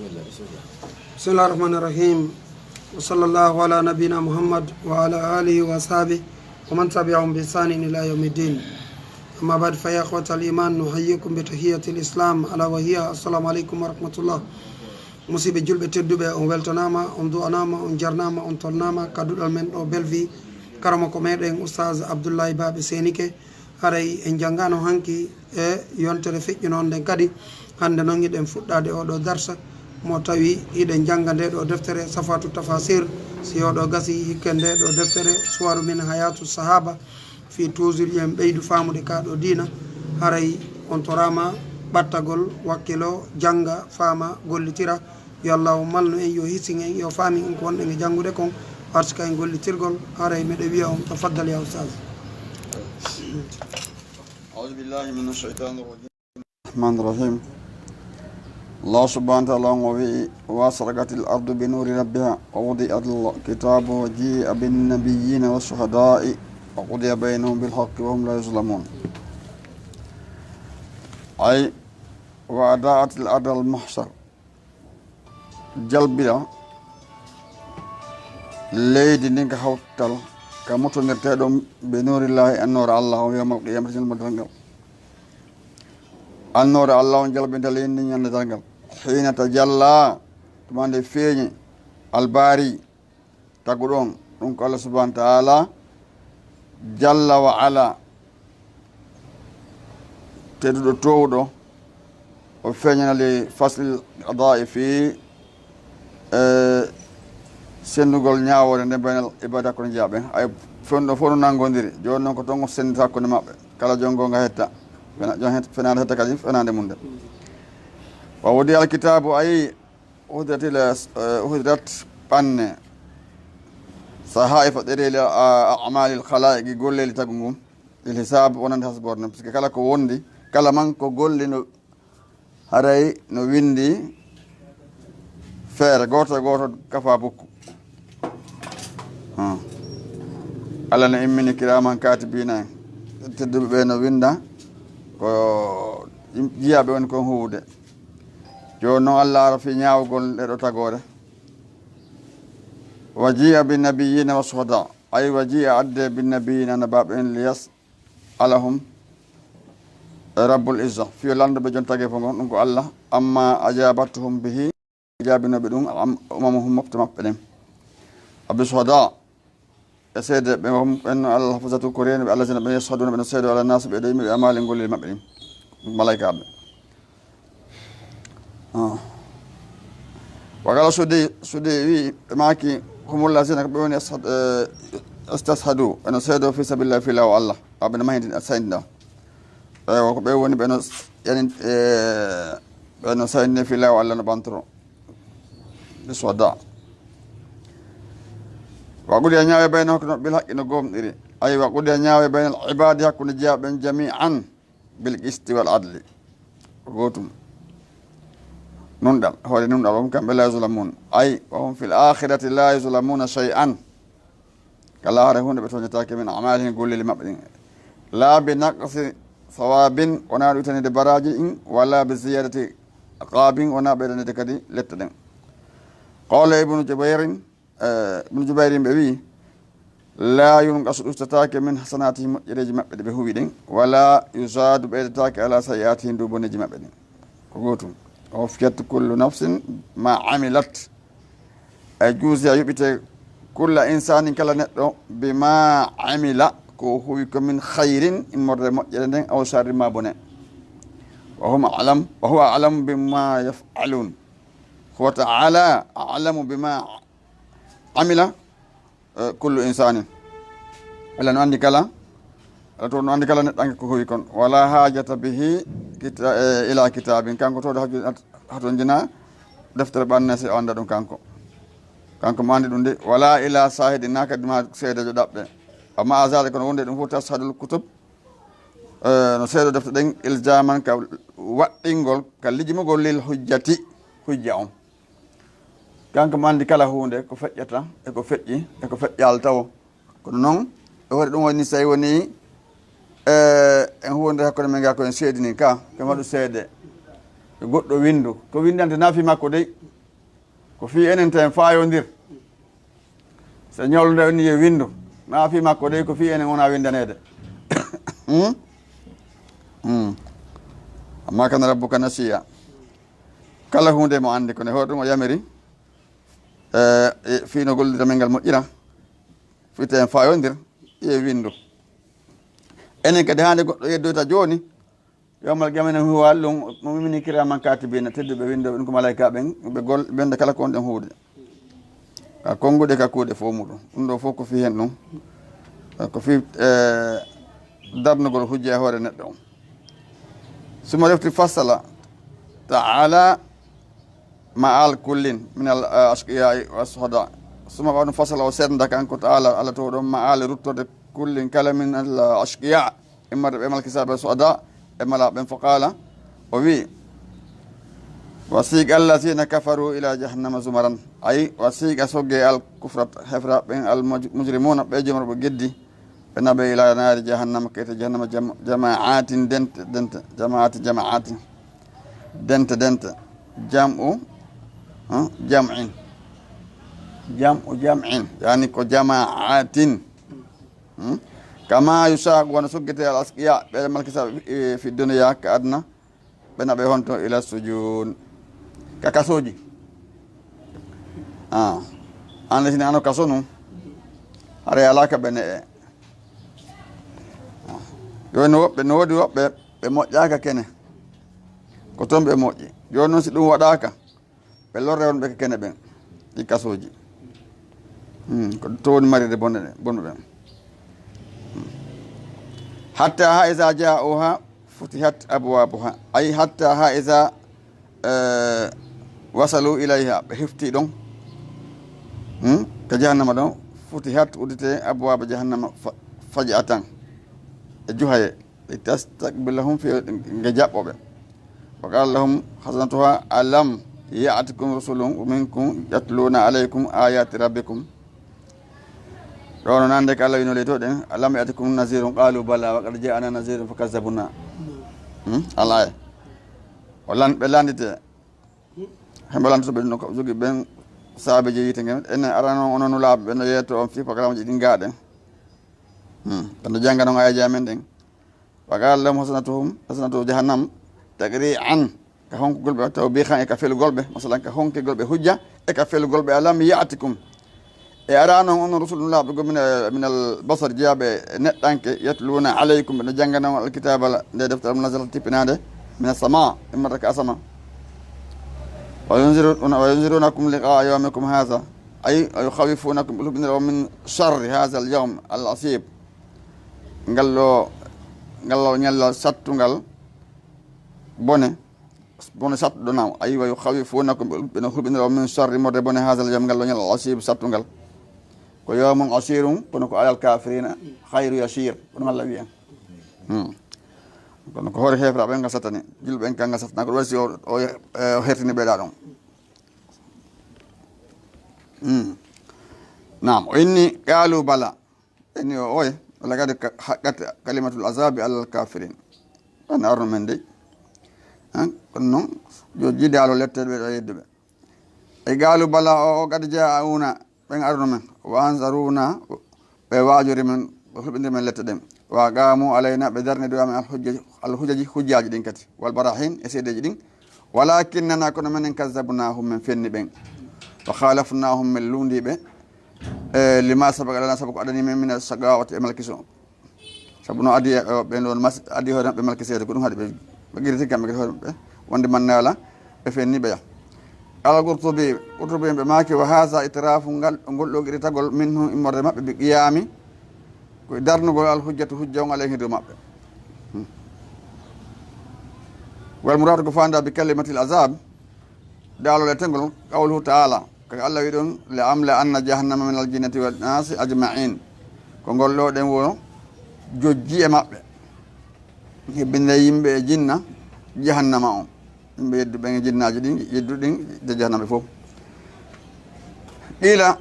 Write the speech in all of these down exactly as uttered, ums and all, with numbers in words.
بسم الله الرحمن الرحيم. وصلى الله على نبينا محمد وعلى آله وأصحابه ومن تبعهم بإحسان إلى يوم الدين. أما بعد، فيا إخوة الإيمان، نحييكم بتحية الإسلام، ألا وهي السلام عليكم ورحمة الله. Musiɓɓe julɓe tedduɓe, on weltanaama, on du'anaama, on jarnaama, on tolnaama ka duɗal men ɗo Bellevue, karamoko meɗen Oustaz Abdoulaye Baɓe Senike. Haray en janngano hanki e yontere feƴƴunoonde nden kadi. Hannde noon hiɗen fuɗɗaade oɗo darsa mo tawi hiɗen jannga nde ɗo deftere Safatu Tafasir. Si oɗo gasi hikke nde ɗo deftere Suwaru min Hayatu Sahaba, fii toujours yo en ɓeydu faamude ka ɗo diina. Haray on toraama ɓattagol, wakkilo, jannga, faama, gollitira. Yo Allahu malnu en, yo hisin en, yo faamin en ko wonɗen e janngude kon, arsuka en gollitirgol. Haray miɗo wiya on, tafaddal ya Oustaz. أعوذ بالله من الشيطان الرجيم. الرحمن الرحيم. الله سبحانه وتعالى وأسرقت الأرض بنور ربها ووضع الكتاب وجيء بالنبيين والشهداء وقضي بينهم بالحق وهم لا يظلمون. أي وأضاءت الأرض المحشر. Jalbira leydi ndin ka hawtal ka mutondirteɗo be nurillahi, annoora Allah on, yawmal qiyamati, ñalnde darngal. Annoora Allah on jalbinta leydi ndin ñande darngal. Hiina tajalla, tuma nde feeñi, albari, taguɗo on, ɗum ko Allah subhanahu wa ta'ala, jalla wa ala, tedduɗo toowuɗo, o feeñana li faslil qada'i fii, e, sendugol ñaawoore nde baynal ibadi hakkunde jiyaaɓe. Ay, fewndo fof no nanngondiri. Jooni noon ko toon o senndita hakkunde maɓɓe. Kala jonngo nga hetta. Fena-, jon het-, fenaande hetta kadi, fenaande mum nde. Wa wudi alkitaabu, ayi, uhdirat ila, eh, uhdirat, ɓanne, sahaifa, ɗereeli, a-, a'malil khalaiqi, golleeli tagu ngun, lil hisab, wonande hasboorde nden. Parce que kala ko wondi, kala man ko golli no, haray no windi feere, gooto e gooto kafa bukku. Hmm. Allah no immini kiraman katibina en. Tedduɓe ɓe no winda ko yim-, jiyaaɓe woni kon huwude. Jooni noon Allah ara fii ñaawgol nde ɗo tagoore. Wa ji'a bin nabiyina wa shuhada. Ay wa ji'a adde bin nabiyina, annabaaɓe en, liyas alahum rabbul izza. Fii o lanndo ɓe jon tageefo ngon, ɗum ko Allah. Amma ajabatuhum bihi, jaabinooɓe ɗum, al-, am-, umamuhum, mofte maɓɓe ɗen. Abi shuhada, e seede ɓe, hum, ɓen no Allah hafizatu ko reenuɓe Allah jana ɓen, yashhaduna, ɓe no seedo, ala naasi, ɓe ɗo yimɓe, ɓe amali ngolli maɓɓe ɗin, malaykaaɓe. Ah. Wa qala Sudi, Sudi wi, ɓe maaki, humul lazina, ko ɓe woni ashad-, eh, istashhadu, ɓe no seedo fi sabilillah, fi laawo Allah, ɓe no mahidi, sayndina. Ewa, ko ɓe woni ɓe no yani, eh, ɓe no sayndina fi laawo Allah no ɓantoro. Ɓe sooda. Wa qudiya ñaawe bayna hakkunde maɓɓe bil haqqi no gomɗiri. Ay, wa qudiya ñaawe baynal ibadi hakkunde jiyaaɓe ɓen jami'an bil qisti wal adli. Ko gootum. Nunɗal, hoore nunɗal, wa hum kamɓe la yuzlamun. Ay, wa hum fil akhirati la yuzlamuna shay'an. Ka laare huunde ɓe tooñataake min amalihim golleeli maɓɓe ɗin. La bi naqsi sawabin, wonaa ɗum itanede baraaji ɗin, wala bi ziyadati iqabin, wonaa ɓeydanede kadi lette ɗen. Qala Ibnu Jubayrin, eh, Ibnu Jubayrin ɓe wi, la yunqasu ɗustataake min hasanatihim moƴƴereeji maɓɓe ɗe ɓe huwi ɗen, wala yuzadu ɓeydataake ala sayi'atihim dow boneeji maɓɓe ɗin. Ko gootum. Wa wufiyat kullu nafsin ma amilat. E juusi a yuɓite kulla insanin kala neɗɗo bima amila ko o huwi ko min khayrin immorde moƴƴere nden aw sharri ma bone. Wa huma alam, wa huwa alamu bima yaf'alun. Huwa ta'ala alamu bima amila, eh, kullu insanin. Allah no andi kala, Allah to no andi kala neɗɗanke ko huwi kon. Wala hajata bihi kita-, eh, ila kitabin. Kanko to haju-, hatonjina deftere ɓanne si o anda ɗum kanko. Kanko mo andi ɗum de. Wala ila shahidin, na kadi ma seedejo ɗaɓɓe. Amma azali kono wonde ɗum fof tashhadul kutub, eh, no seedo defte ɗen ilzaman ka waɗɗingol, ka lijmugol lil hujjati, hujja on. Kanko mo andi kala huunde ko feƴƴata e ko feƴƴi e ko feƴƴaali tawo. Kono noon, e hoore ɗum woni, so tawi woni, eh, en huwonde hakkunde men ga ko en seedini ka, ko en waɗu seede. Ko goɗɗo windu. Ko windante nafi makko dey. Ko fii enen tan faayondir. So ñawlo nde woni yo winndu, ma fii makko dey ko fii enen wona winndaneede. Hmm? Hmm. Amma kana rabbuka nasiya. Kala huunde mo anndi ko ne hoore ɗum o yamiri. Eh, e fii no gollirta men ngal moƴƴira. Fii tan faayondir, yo winndu. Enen kadi haande goɗɗo yeddoyta jooni, yawmal qiyamah enen huwa ɗum, mo mimini kiraman katibina, tedduɓe winndooɓe ɗum ko malaika ɓen, ɓe gol-, ɓennde kala ko wonɗen huude. Ka konnguɗe, ka kuuɗe fof muɗum. Ɗum ɗo fof ko fii hen ɗum. Ko fii, eh, darnugol hujja e hoore neɗɗo on. Suma refti fassala, ta'ala ma'al kullin min al, eh, ashqiya'i wa suhada. Suma ɓaɗum fassala o senda kanko ta'ala, Allah to ɗon ma'al ruttorde kullin kala min al ashqiya. Immorde ɓe malkisaaɓe suhada, e malaaɓe ɓen, fo qaala, o wi'i, "Wa siiqa allazina kafaru ila jahannama zumaran." Ay, wa siiqa sogge al kufrat, hefra ɓen al muj-, mujrimuna, ɓe jomorɓe geddi, ɓe naɓe ila naari jahannama, kete jahannama jam-, jama'atin dente, dente, jama'atin, jama'atin, dente, dente, jam'u, huh, jam'in, jam'u jam'in, yani ko jama'atin. Hmm? Kama yusaqu, wano soggete al asqiya, ɓe malkisa, e, fi duniya, ka aduna, ɓe naɓe honto ila sujun, ka kasooji. Ah. An sini ano kaso nun, hare alaka ɓe ne e. Ah. Yo no woɓɓe, no woodi woɓɓe, ɓe moƴƴaaka kene. Ko toon ɓe moƴƴi. Yo noon si ɗum waɗaaka, ɓe lorre wonɓe ko kene ɓen, ɗi kasooji. Hmm, ko to woni maride bonɓe, bonɓe ɓen. Hmm. Hatta ha iza ja'uha futihat abwabuha. Ay hatta ha iza, eh, wasalu ilayha, ɓe hefti ɗon. Hmm, ka jahannama ɗon, futihat, uddite abwaba jahannama fa-, faj'atan. E juhaye. Litastaqbilahum, fi nga jaɓɓo ɓe. Wa qala lahum khazanatuha alam ya'tikum rusulun minkum yatluna alaykum ayati rabbikum. Ɗo no nande ka Allah wino leyto ɗen, "Alam ya'tikum nazirun?" Qalu, "Bala, wa qad ja'ana nazirun fakazzabna." Hmm? Alaya. O lan-, ɓe landite. Hemɓe lantoto ɓe no ko jogi ɓen saabeji yiite ngen. Enen arano onon nulaaɓe ɓe no yeeto on fii programmeji ɗin gaɗen. Hmm. Ɓe no jannga non ayaji amen ɗen. Wa qala lahum hasanatuhum, hasanatu jahannam, taqri'an, ka honkugol ɓe, tawbihan, e ka felugol ɓe, masalan, ka honkugol ɓe hujja, e ka felugol ɓe, alam ya'tikum. E arano on rusulun laaɓugol min, min al basar, jeyaaɓe neɗɗanke, yatluna alaykum, ɓe no janngana on alkitaba, nde deftere munazzalan tippinaande, min as-sama, immata ka asama. Wa yunziruna, wa yunzirunakum liqa yawmikum hadha, ay, wa yukhawifunakum, ɓe luɓinira on min sharri hadha al yawm al asib. Ngal ɗo, ngal ɗo ñalla sattungal bone, bone sattuɗo nam. Aywa, yukhawifunakum, ɓe no hulɓinira on min sharri, morde bone, hadha al yawm, ngal ɗo ñalla, asib, sattungal. Ko yawmun asirun, kono ko alal kafirina khayru yasir, kono Allah wiyan. Hmm. Kono ko hoore heefra ɓen ngal satani, julɓe ɓen kan ngal satana, ko ɗum waɗi si o, o, o hertini ɓe ɗa ɗon. Hmm. Naam, o inni, qalu bala. Eni o oye, wala kadi ka-, haqqat kalimatul azabi alal kafirin. An arno men dey. Han, kono noon, yo jiidaalo letteɗe ɓe ɗo yedduɓe. E qaalu bala o, o qad ja'una, ɓen arno men. Wa anzaruna, ɓe waajori men, ɓe hulɓindiri men lette ɗen. Wa aqamu alayna, ɓe darni dow amen al hujja, al hujjaji, hujjaaji ɗin kadi. Wal barahin, e seedeeji ɗin. Walakinnana, kono menen, kazzabnahum, men fenni ɓen. Wa khalafnahum, men lundi ɓe. E, lima sabaqa lana, sabu ko adani men min shaqawati e malkiso. Sabu no adi e, o, ɓen ɗon mas-, adi hoore maɓɓe malkiseede, ko ɗum haɗi ɓe, ɓe qiriti kamɓe kadi hoore maɓɓe, wonde man naala, ɓe fenni ɓe ya. Qala Qurtubi, Qurtubi ɓe maaki, wa hadha itirafun, ngal, ngol ɗo qiritagol, minhum, immorde maɓɓe, bi qiyami, ko darnugol al hujjatu, hujja on alayhi dow maɓɓe. Hmm. Wal muradu ko fanda bi kalimatil azab, daalol e tengol, qawluhu ta'ala, ko Allah wi ɗon, "La amla anna jahannama min al jinnati wan nasi ajma'in." Ko ngol ɗo ɗen wo jojji e maɓɓe. Hebbinde yimɓe e jinna jahannama on. Yimɓe yedduɓe e jinnaaji ɗin, yedduɗin de jahannama fof. Qila,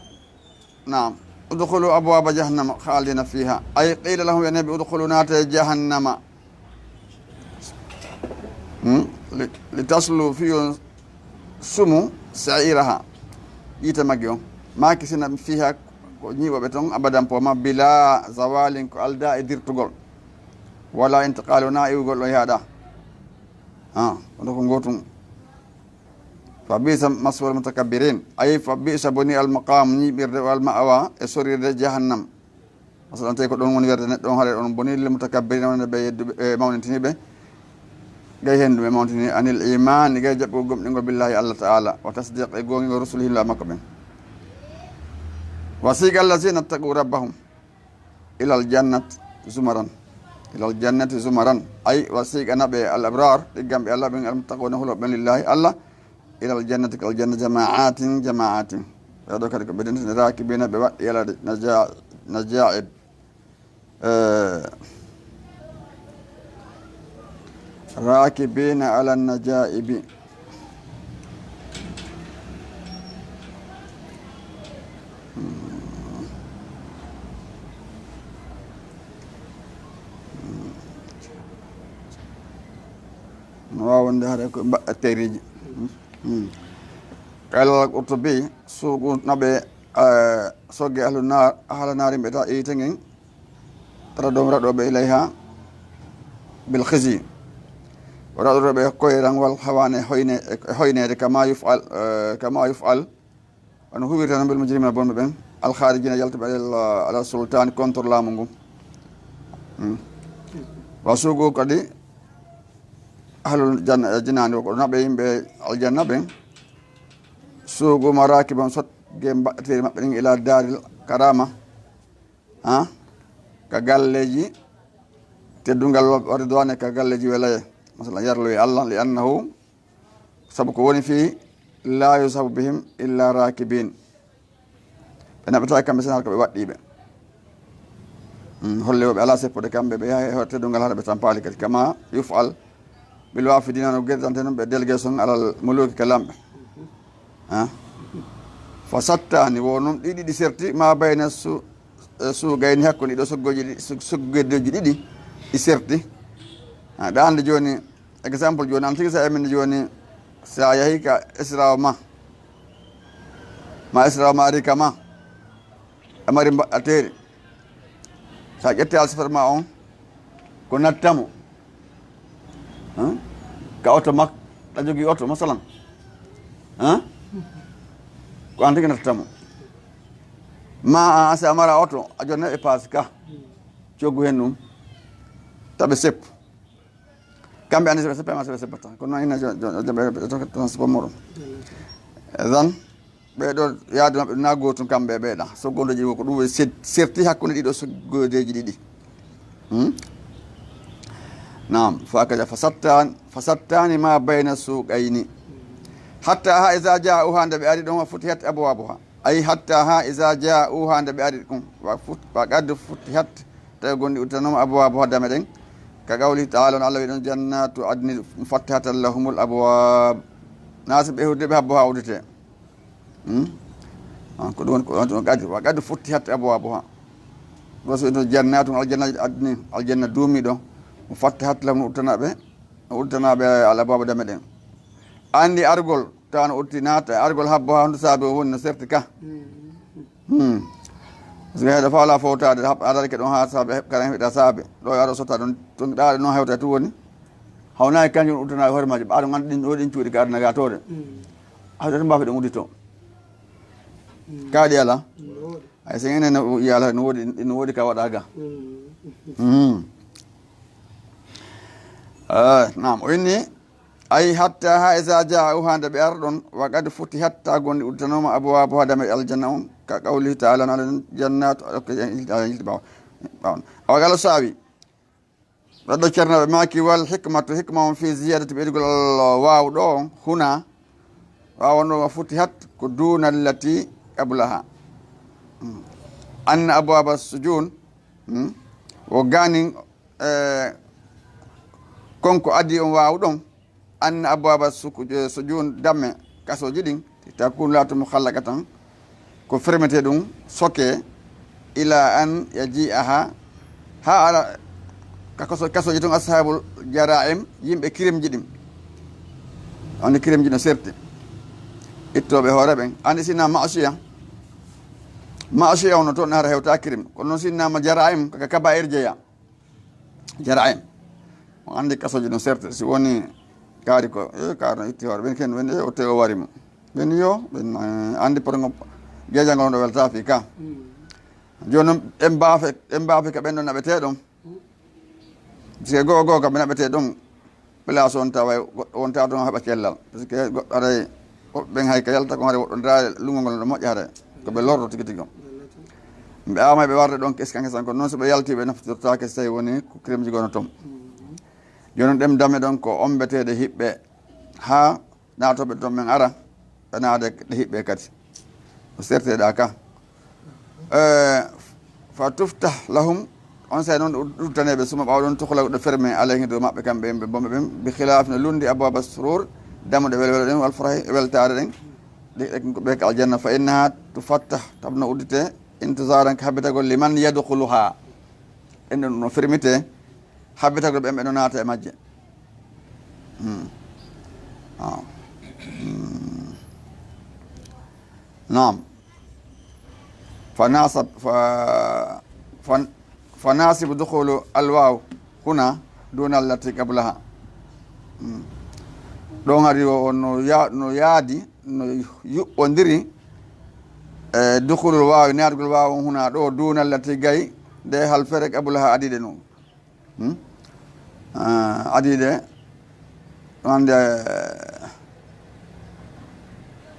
naam. Udkhulu abwaba jahannama khalidina fiha. Ay qila lahum, ya nabi, udkhulu, naate jahannama. Hmm? Li, li taslu fi on sumu sa'iraha. yiite maggi on. Maakisina fiiha, ko ñiiɓooɓe ton abadan poma, bila zawalin, ko alda e dirtugol. Wala intiqalu, na iwugol ɗon yaaɗa. Ha, kono ko ngootum. Fa bi'sa maswal mutakabbirin. Ay fa bi'sa boni al maqam, ñiiɓirde, wal ma'wa, e sorirde jahannam. Masalan, tawi ko ɗon woni werde neɗɗo on, haɗa on boni lil mutakabbirina, wonande ɓe yedduɓe, e mawnintiniiɓe. Gay hen ɗum e mawntini anil iman, gay jaɓɓugol gomɗingol billahi Allah ta'ala, wa tasdiq e goongingol rusulihi la makko ɓen. Wa siqa allazina ittaqu rabbahum ilal jannat zumaran. Ilal jannati zumaran. Ay, wa siqa naɓe al abrar, ɗigganɓe Allah ɓen, al muttaquna, hulooɓe ɓen lillahi Allah, ilal jannati, kal janna, jama'atin, jama'atin. Ɓeeɗo kadi ko ɓe dentini rakibina, ɓe waɗɗi yalade naja-, najaib. Eh, rakibina ala najaibi. No waawi wonde hare ko mbaɗɗa teeriji. Hmm. Qala al-Qurtubi, suugu naɓe, eh, sogge ahlu naar, ahla naari mbi'ata e yiite ngen, tara doom raɗoɓe ilayha bil khizi. O raɗotoɓe koyran wal hawane hoyne, e hoyneede kama yuf'al, eh, kama yuf'al. Wano huwirta noon bil mujrimina bonɓe ɓen, al kharijina yaltuɓe alal, alal sultani contre laamu ngun. Hmm. Wa suugu kadi ahlul janna, jinaani ko naɓe yimɓe aljanna ɓen. Suugu marakibam sot ge mbaɗɗeteeri maɓɓe ɗin ila daril karama. Ha? Ka galleeji teddungal wa ridwane, ka galleeji welaye. Masalan, yarlowi Allah, li annahu, sabu ko woni fii, la yusabu bihim illa rakibin. Ɓe naɓetaake kamɓe sena ko ɓe waɗɗiiɓe. Hmm, holle wo ɓe alaa seppude kamɓe, ɓe yaha e teddungal hara ɓe tampaali kadi. Kama yuf'al bil wafidina, no gerdante noon ɓe délégation alal muluki ka lamɓe. Ha? Fa sattani, wo noon ɗi ɗiɗi serti, ma bayna su-, eh, suugayni, hakkunde ɗiɗo soggoji ɗi-, sog-, soggodeji ɗiɗi, ɗi serti. Ha, ɗa andi jooni, exemple jooni, an tigi sa eminde jooni, sa yahi ka Isra o ma, ma Isra o ma ari ka ma, a mari mbaɗɗateeri. Sa ƴetti alsifar ma on, ko nattamo. Hein? Ka oto mak-, ɗa jogii oto, masalan. Hein? Ko an tigi nattamo. Ma a, a, si a mara oto, a jonna e paasi ka. Coggu hen ɗum. Taɓe seppo. Kamɓe andi ɓe seppay ma, ɓe seppata. Kono noon ina jo-, jo-, jo-, ɓe, ɓe, ɓe tokka transport muɗum. Zan, ɓe ɗo yaadu maɓɓe na gootum kamɓe e ɓe ɗa. Soggodeji ko ɗum woni sed-, serti hakkunde ɗiɗo soggodeji ɗiɗi. Hmm? Naam, fa kaja fa sattan, fa sattani ma bayna suqayni. Hatta ha iza ja'uha, nde ɓe ari ɗon, wa futihat abwabuha. Ay hatta ha iza ja'uha, nde ɓe ari ɗum, wa fut-, wa qad futihat, tawi gonɗi udditanoma abwabuha, dame ɗen. Ka qawlihi ta'ala, no Allah wi ɗon, jannatu adnin mufattahatan lahumul abwab. Na si ɓe hewde ɓe habbo ha uddite. Hmm? Ah, ko ɗum woni, ko ɗum woni qad, wa qad futihat abwabuha. Wasu ɗum jannatu, aljanna adnin, aljanna duumiɗo. Mufattahat lahum, udditanaɓe, udditanaɓe al abwaba, dame ɗen. Andi argol, tawa no udditi naata, argol habbo ha honto saabe o woni no serti ka. Hmm. Parce que heɗo fa wala fowtaade, hab-, adarake ɗon ha saabe, heɓ-, kaɗan heɓita saabe. Ɗo yo aɗo sotta ɗon, ɗon ɗaɗo noon hewta tun woni. Hawnaaki kanjum udditana hoore majum, ɓaaɗo nganndu ɗin, ɗo ɗin cuuɗi ka aduna ga toode. Hmm. Hawta tun mbaafe ɗum uddito. Hmm. Kaaɗi ala. Hmm. Ay, sen enen no, yala, no woodi, no woodi ka waɗa ga. Hmm. Hmm. Eh, naam, o inni, ay, hatta ha iza ja'uha, nde ɓe arɗon, wa qad futihat, ta gonɗi udditanooma, abwabuha, dame aljanna on, ka qawlihi ta'ala, no Allah, jannatu, ok, yilti ɓaawo, ɓaawo. Awa qala saawi, ɓeɗɗo Ceerno ɓe maaki, wal hikmatu, hikma on fi ziyadati ɓeydugol waaw ɗo on, huna, waaw on ɗo wa futihat, ko duna allati qablaha. Hmm. Anna abwaba sujun, hmm, wo gaanin, eh, kon ko adii on waaw ɗon, anna abwaba suku-, eh, sujun, damme kasooji ɗin, takunu laatu mukhallaqatan, ko fermete ɗum soke, ila an yaji'aha, ha ara ka kaso-, kasooji tun ashabul jara'im, yimɓe kirimji ɗin. On kirimji no serti. Ittooɓe hoore ɓen. Anndi sinna ma'asiya, ma'asiya on no toon hara hewta kirim. Kono noon sinna ma jara'im, kaka kaba'ir jeya. Jara'im. On anndi kasooji no serte. Si woni kaari ko, e kaari no itti hoore. Ɓen ken, ɓen, e o te o wari mo. Ɓen yo, ɓen, eh, anndi pour ngo, geejangol on ɗo welta fii ka. Jooni noon, en mbaafe, en mbaafe ka ɓen ɗon naɓetee ɗon. Si e goo goo ka ɓe naɓetee ɗon, place on tawa goɗɗo wonta ɗon heɓa cellal. Parce que goɗɗo aray, woɓɓe ɓen hay ka yalta kon haray woɗɗondiraare lunngol ngol no moƴƴa haray. Ko ɓe lorro tigi tigi on. Ɓe aamay ɓe warde ɗon kesan kesan ko noon so ɓe yalti ɓe naftortaake so tawi woni ko kirimji gono toon. Jooni ɗen dame ɗon ko ombeteede hiɓɓe haa naatooɓe toon men ara, ɓe naade ɗe hiɓɓe kadi. O serteɗa ka. Eh, fa tuftah lahum, on saa'i noon ɗe ud-, uddaneeɓe, suma ɓaawo ɗon tuhlagu ɗe ferme alayhim dow maɓɓe kamɓe yimɓe bonɓe ɓen, bi khilafi no lundi abwaba surur, dammuɗe welwelo ɗen, wal farahi e weltaare ɗen, ɗe, ɗe, ɓe ka aljanna, fa innaha tufattah, tabno uddite, intizaran ka habitagol liman yadkhuluha. Ɗen ɗon no fermite, habitagol ɓen ɓe no naata e majje. Hmm. Ah. Hmm. Naam. Fa nasab, fa, fa, fa nasibu dukhulu alwaw huna duna allati qablaha. Hmm. Ɗon hari o, o no ya-, no yaadi, no yuɓɓondiri, e dukhulul wawi, naatgol waw on huna ɗo, duna allati gay, nde halfere qablaha adiɗe non. Hmm? Ah, adii de, wonde,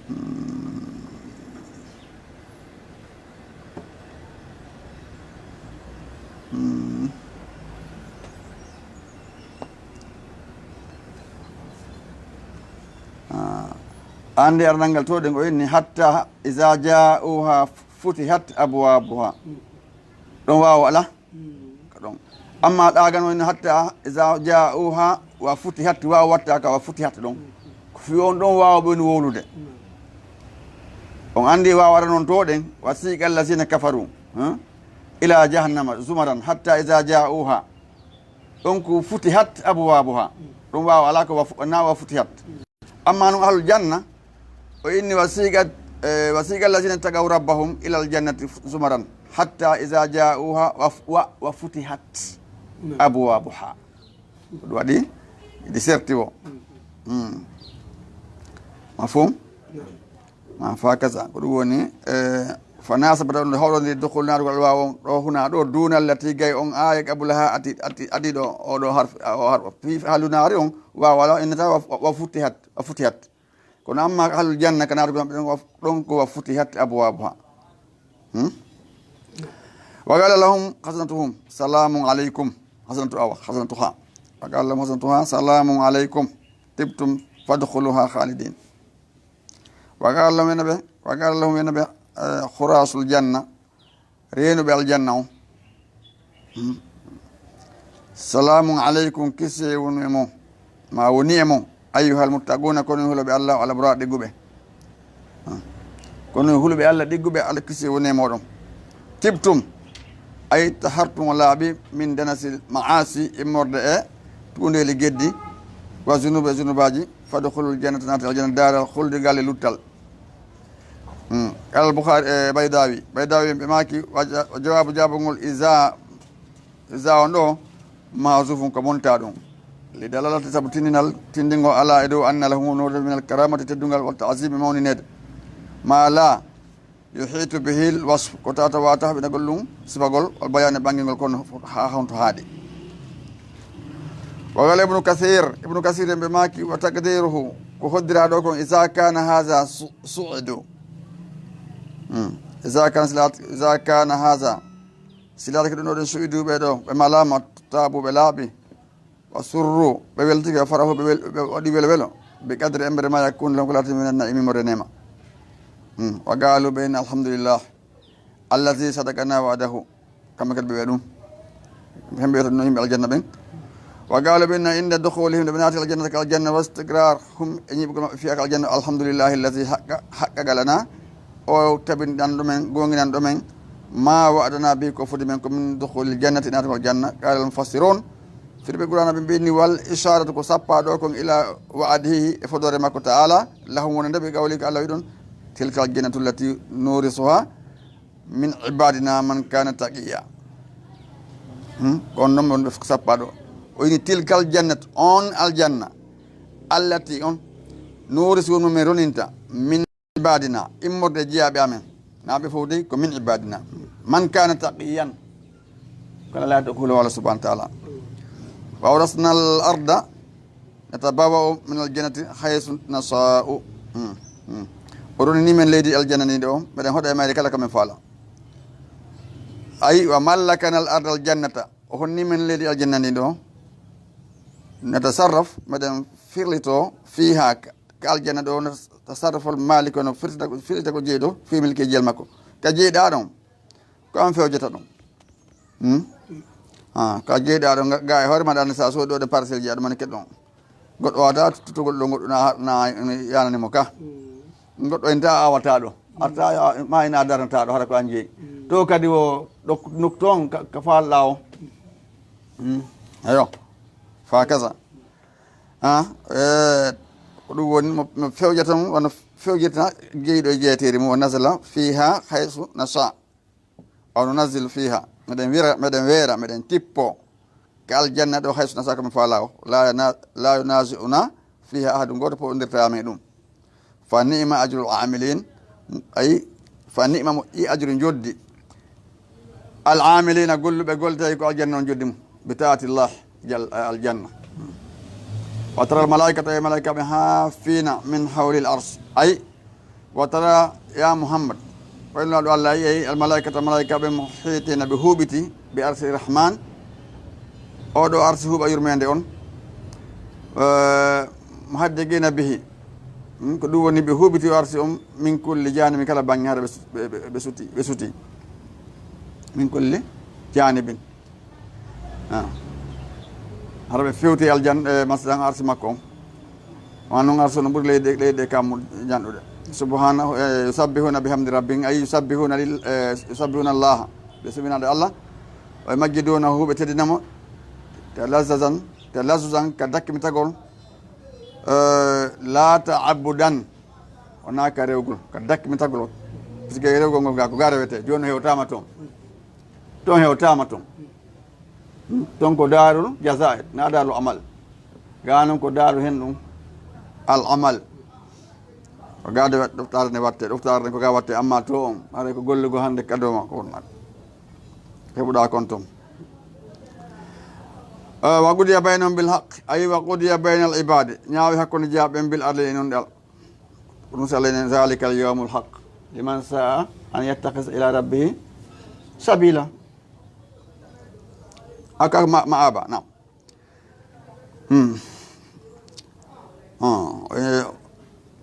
hmm, hmm. Ah, anndi arnal ngal to ɗen o inni, "Hatta iza ja'uha futihat abwabuha." Ɗon waawa alaa? Ko ɗon. Amma ɗaagano en hatta iza ja'uha wa futihat, waaw watta ka wa futihat ɗon. Ko fi on ɗon waawa ɓe woni wowlude. On anndi waaw ara non to ɗen, wa siqa allazina kafaru, ha? Ila jahannama zumaran hatta iza ja'uha. Ɗon ko futihat abwabuha. Ɗon waaw alaa ko wa fu-, na wa futihat. Amma non ahlul janna, o inni, "Wa siqa, eh, wa siqa allazina taqaw rabbahum ilal jannati zumaran, hatta iza ja'uha wa f-, wa, wa futihat abwabuha." Ko ɗum waɗi, ɗi serti o. Hmm. Mafhum? Ma fa kaza. Ko ɗum woni, eh, fa nasabata on hawrondiri dukhul naatugol waaw on, ɗo huna ɗo, duna allati gay on aaya qablaha ati, ati, ati ɗo, o ɗo harf, o harf. Fi halu naari on, waaw wala innata wa, wa futihat, wa futihat. Kono amma ahlul janna ka naatugol maɓɓe ɗon, wa, ɗon ko wa futihat abwabuha. Hmm? Wa qala lahum khazanatuhum, "Salamun alaykum." Khazanatu awa, khazanatuha. Wa qala lahum khazanatuha, "Salamun alaykum. Tibtum fadkhuluha khalidin." Wa qala lahum, ɓe, wa qala lahum, ɓe, eh, khurasul janna. Reenuɓe aljanna on. Hmm. Salamun alaykum, kisi wonu e mon, ma woni e mon, ayyuhal muttaquna, kono huloɓe Allah, al abrar, ɗigguɓe. Hmm. Kono huloɓe Allah ɗigguɓe, Allah kisi woni e moɗon. Tibtum, ay tahartum, o laaɓi, min danasil ma'asi, immorde e tuundeli geddi, wa zunubi, e zunubaji, fadkhulul jannata, naati aljanna, daral khuldi, galle luttal. Hmm. Qala al-Bukhari, eh, Baydawi. Baydawi ɓe maaki, wa ja-, wa jawaabu jaabugol iza, iza on ɗo, mahzufun ko monta ɗum. Li dalalati sabu tindinal, tindingol ala e dow anna lahu wonde min al karamati teddungal wa ta'zimi mawninede. Ma la yuhitu bihi al wasf, ko tata wata haɓinagol ɗum sifagol, wal bayani ɓangingol kono ha honto haaɗi. Wa qala Ibnu Kathir, Ibnu Kathir en ɓe maaki, wa taqdiruhu, ko hoddira ɗo kon, iza kana haza su-, su'idu. Hmm. Iza kana silat, iza kana haza, silat ko ɗum ɗo ɗen su'idu ɓe ɗo, ɓe malama, tabu ɓe laaɓi. Wa surru, ɓe weltike, wa farahu, ɓe wel-, ɓe waɗi welo welo. Bi qadri embere ma yakun lahum ko laati min an na'imi mo renema. Hmm. Wa qalu ɓe inna alhamdulillah. Allazi sadaqana wa'dahu. Kamɓe kadi ɓe wiya ɗum. Hemɓe wiyata no yimɓe aljanna ɓen. Wa qala ɓe inna inda dukhulihim, nde ɓe naati aljanna ka aljanna, wa istiqrar hum e ñiɓugol maɓɓe fiya ka aljanna, alhamdulillahi allazi haqqa, haqqa galana. O tabinɗan ɗumen, gonginan ɗumen. Ma wa'adana bihi ko fodi men ko min dukhulil jannati naatugol janna. Qala al mufassirun. Firɓe Qur'aana ɓe mbiyi ni, wal isharatu ko sappaaɗo kon ila wa'adihi e fodoore makko ta'ala, lahum wonande ɓe qawli ko Allah wi ɗon, tilkal jannatu allati nurisuha min ibadina man kana taqiya. Hmm? Ko on non wonɓe sappaaɗo. O ini tilkal jannatu, on aljanna, allati on, nurisu wonmo min roninta, min ibadina, immorde jeyaaɓe amen. Naa ɓe fof dey ko min ibadina. Man kana taqiyan. Kala laata ko hulo Allah subhanahu wa ta'ala. Wa awrasna al arda natabawwa'u min al jannati haythu nasha'u. Hmm, hmm. O ronini men leydi aljanna ndi ɗo, meɗen hoɗa e mayri kala ko men faala. Ay, wa mallakana al arda al jannata. O honni men leydi aljanna ndi ɗo. Natasarraf, meɗen firlito fiha, ka aljanna ɗo, natasarraful malik, no firlita, firlita ko jeyɗo, fi milki jeyal makko. Ka jeyɗa ɗon, ko an fewjata ɗum. Hmm? Ah, ka jeyɗa ɗon, ga, ga e hoore maɗa, sa soodi ɗo ɗe parcelle ji, aɗa mani keɗɗon. Goɗɗo wata tutugol ɗo, goɗɗo na, na yanani mo ka. Goɗɗo en ta awata ɗo. Arta ya, ma ina darnata ɗo, hara ko an jeyi. To kadi o ɗo nokton ka, ka falɗa o. Hmm. Ayo. Fa kaza. Ah, eh, ko ɗum woni mo, mo fewjata mo, wano fewjata jeyɗo e jeyteeri mum, o nasala fiha haysu nasha. Aw nunazzilu fiha, meɗen wira, meɗen weera, meɗen tippo. Ka aljanna ɗo haysu nasha ko mi faala o. La na-, la yunazi'una fiha ahadun, gooto fof ndirta men ɗum. Fa ni'ma ajrul amilin, ay, fa ni'ma moƴƴi ajru njoddi. Al amilina, golluɓe golle tawi ko aljanna on joddi mum. Bi ta'atillah, jal-, aljanna. Wa tara al malaikata, e malaika ɓe, hafina min hawlil ars. Ay, wa tara, ya Muhammad, wayno ɗo Allah, ay, al malaikata, malaika ɓe, muhitina, ɓe huuɓiti, bi arsi rahman. Oɗo arsi huuɓa yurmende on. Eh, muhaddiqina bihi. Hmm, ko ɗum woni ɓe huuɓiti o arsi on min kulli janibin, kala bannge hara ɓe su-, ɓe, ɓe, ɓe suti, ɓe suti. Min kulli janibin. Ah. Hara ɓe fewti aljan, eh, masalan arsi makko on. Wa noon arsi on ɓuri leyɗe, leyɗe kammu janɗude. Subhanahu, eh, yusabbihuna bihamdi rabbihim, ay yusabbihuna lil, eh, yusabbihuna Allah. Ɓe subinade Allah. Wa yumajjidunahu, ɓe teddina mo. Talazzazan, talazzuzan, ka dakkimitagol. Eh, la ta'abbudan. Wonaa ka rewgol, ka dakkimitagol. Puisque rewgol ngol ga ko ga rewete, jooni o hewtaama toon. Toon hewtaama toon. Hmm? Toon ko daarul jaza, na daarul amal. Ga noon ko daaru hen ɗum al amal. Ko ga de wat-, ɗoftaare nde watte, ɗoftaare nde ko ga watte, amma to on, haray ko gollugol hannde kadoma ko wonat. Heɓuɗa kon toon. Eh, wa qudiya baynahum bil haqq, ay wa qudiya baynal ibadi. Ñaawi hakkunde jeyaaɓe ɓen bil adli e nunɗal. Ɗum si Allah enen, zalikal yawmul haqq. Liman sa'a an yattakhidha ila rabbihi sabila. Aka ma, ma'aba, naam. Hmm. Ah, eh,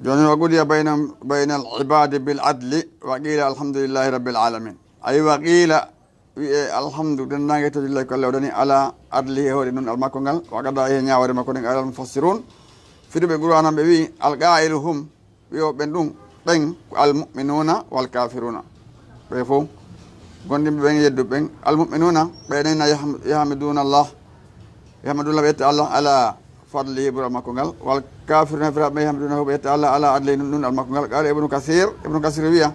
jooni wa qudiya bayna, baynal ibadi bil adli wa qila alhamdulillahi rabbil alamin. Ay wa qila, wi'e alhamdu, denndaange teddullahi ko Allah o dani, ala adlihi, e hoore nun almakko ngal, wa qada, e ñaawoore makko nden, ala al mufassirun. Fiduɓe Qur'aana ɓe wi'i, al qailu hum, wi'ooɓe ɗum, ɓen ko al mu'minuna wal kafiruna. Ɓe fof, gondimɓe ɓen e yedduɓe ɓen, al mu'minuna, ɓe enen na yaham-, yahmiduna Allah, yahmiduna ɓe yetta Allah, ala fadlihi, ɓural makko ngal. Wal kafiruna, firaaɓe ɓe, yahmiduna ɓe yetta Allah, ala adlihi, nun, nun al makko ngal. Qala Ibnu Kasir, Ibnu Kasir wi'a,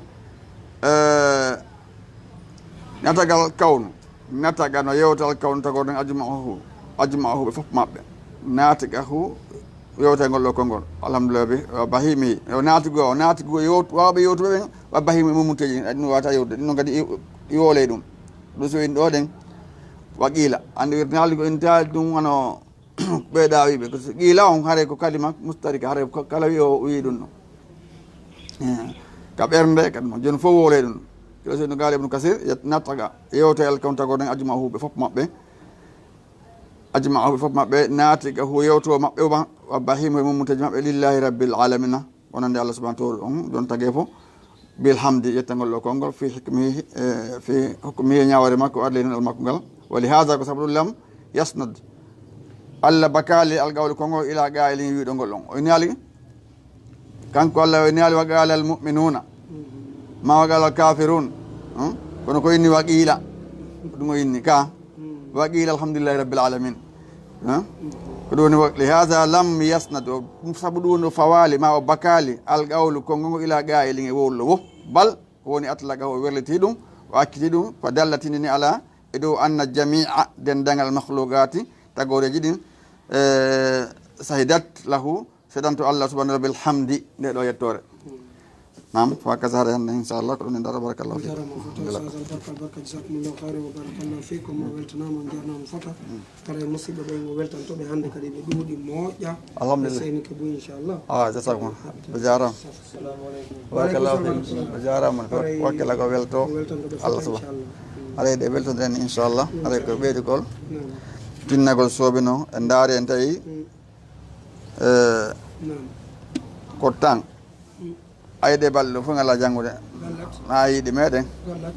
eh, natagal kawnu, nataga no yewtal kawnu tagorɗen ajma'uhu, ajma'uhu ɓe fof maɓɓe. Natiqahu, yewtagol ɗo konngol. Alhamdulillah bi, wa bahimi. Yo natigo, o natigo yewt-, wawɓe yewtuɓe ɓen, wa bahimi mummuteji, ɗum wata yewtude. Ɗum noon kadi i-, i woley ɗum. Ɗum so en ɗo ɗen, wa qila. Andi wirnaali ko en taali ɗum wano ɓe ɗawiɓe. Ko so qila on haray ko kalima mustarika, haray ko kala wi o wi ɗum ɗo. Eh, ka ɓernde, kadi mo jooni fof woley ɗum. Kila so no gaali Ibnu Kasir, yet-, nataga, yewta e alkawntagol ɗen ajma'uhu ɓe fof maɓɓe. Ajma'uhu ɓe fof maɓɓe, natiqahu yewto maɓɓe, wa, wa bahimu e mummuteji maɓɓe, lillahi rabbil alamina. Wonande Allah subhanahu wa ta'ala on, ɗon tagee fof. Bil hamdi, yettangol ɗo konngol, fi hukmihi, eh, fi hukmihi ñaawoore makko, adli nun al makko ngal. Wa li hadha, ko sabu ɗum lam yasnad. Allah bakaali al qawlu konngol ila qailin wi'uɗo ngol on. O inaali kanko Allah o inaali wa qala al mu'minuna. Ma wa qala al kafirun. Hmm? Kono ko inni wa qila. Ko ɗum o inni ka. Wa qila alhamdulillahi rabbil alamin. Ha? Ko ɗum woni, wa li haza lam yasnad, o ɗum sabu ɗum woni o fawaali ma o bakaali al qawlu konngol ngol ila qaa'ilin e wowluɗo wo. Bal ko woni atlaqa o werliti ɗum, o acciti ɗum, fa dalla tindini ala e dow anna jami'a denndaangal al makhluqaati tagooreeji ɗin, eh, sahidat lahu seedanto Allah subhanahu wa ta'ala bil hamdi nde ɗo yettoore. Naam, fa kaza hara hannde, inchallah, ko ɗum en dara, barakallahu fikum. Jarama fota, ustaz, albarka, albarka, jazakumullahu khairan wa barakallahu fikum. O weltanama, on jarnama fota. Kala e musidɓe ɓe, mo weltantoɓe hannde kadi ɓe ɗuuɗi, moƴƴa. Alhamdulillah. Ɓe seyni ka buy, inchallah. Ah, jazakum. Ɓe jarama. Assalamu alaikum. Barakallahu fikum. Ɓe jarama. Haray wakkila ko welto. Ko weltanto ɓe Allah fota, subhanahu. Inchallah. Haray ɗe weltoɗen, inchallah. Haray ko ɓeydugol. Naam. Tinnagol soobino, en ndaari en tawi. Mm. Eh, Naam. Ko tan. Mm. Ayde balɗe ɗo fof ngala janngude. Wallat. Na yiɗi meɗen. Wallat.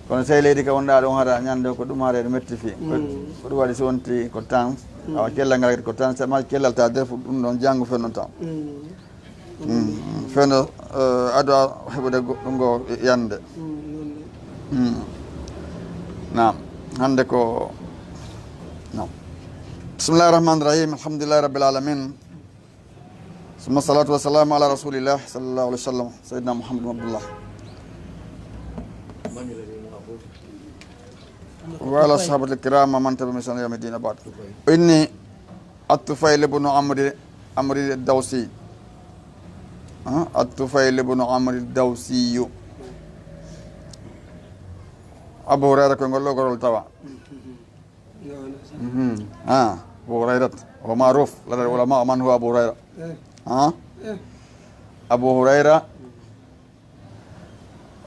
Kono sey leydi ka wonɗa ɗon hara ñande ko ɗum hara ene metti fii. Ko, mm, ko ɗum waɗi so wonti ko tan. Mm. Awa cellal ngal kadi ko tan, sema cellal ta defu ɗum ɗon janngu fenno tan. Mm. Mm. Fenno, eh, ado a heɓude goɗɗum ngo yande. Mm, yande. Mm. Naam. Hannde ko, naam. Bismillahir Rahmanir Rahim. Alhamdulillahi Rabbil Alamin. Summa salatu wa salamu ala Rasulillah sallallahu alaihi wa sallam, Sayyidina Muhammad ibn Abdullah. Wa ala sahabatil kiram wa man tabi'ahum bi ihsan ila yawmiddin, wa ba'd. Inni At-Tufayl ibn Amr, Amr ad-Dawsi. Ah, At-Tufayl ibn Amr ad-Dawsi. Abu Hurayra ko ngol ɗo gorol tawa. Mhm. Ah, Abu Hurayra. Wa ma'ruf lada ulama man huwa Abu Hurayra. Eh. Ah? Eh. Abu Hurayra.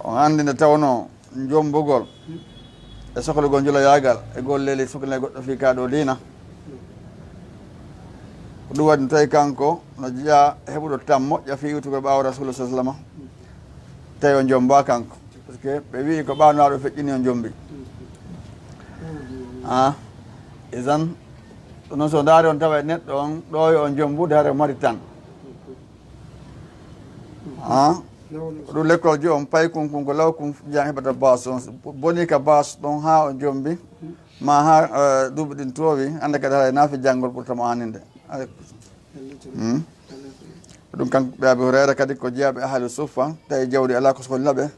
On anndi nde tawnoo njombugol e sohlugol njuloyaagal e golleeli sokle goɗɗo fii kaa ɗoo diina. Ko ɗum waɗi tawi kanko no jeyaa heɓuɗo tan moƴƴa fii iwtugol ɓaawo Rasuulu sallallaahu alayhi wa sallam. Tawi o njombaa kanko. Parce que ɓe wi'i ko ɓaanaaɗo feƴƴini o njombi. Ah, isan, ɗum noon so ndaari on tawa e neɗɗo on ɗo yo o njombude hare o mari tan. Ah, ko ɗum lekkol jo on paykun kun ko law kun jan heɓata baas on. Boni ka baas ɗon haa o njombi. Ma haa, eh, duuɓi ɗin toowi, hannde kadi haray naafi janngol ɓurta mo aaninde. Ay. Hmm? Ɗum kanko ɓe Abi Hurayra kadi ko jeyaaɓe ahlu suffa, tawi jawdi alaa ko sohlina ɓe.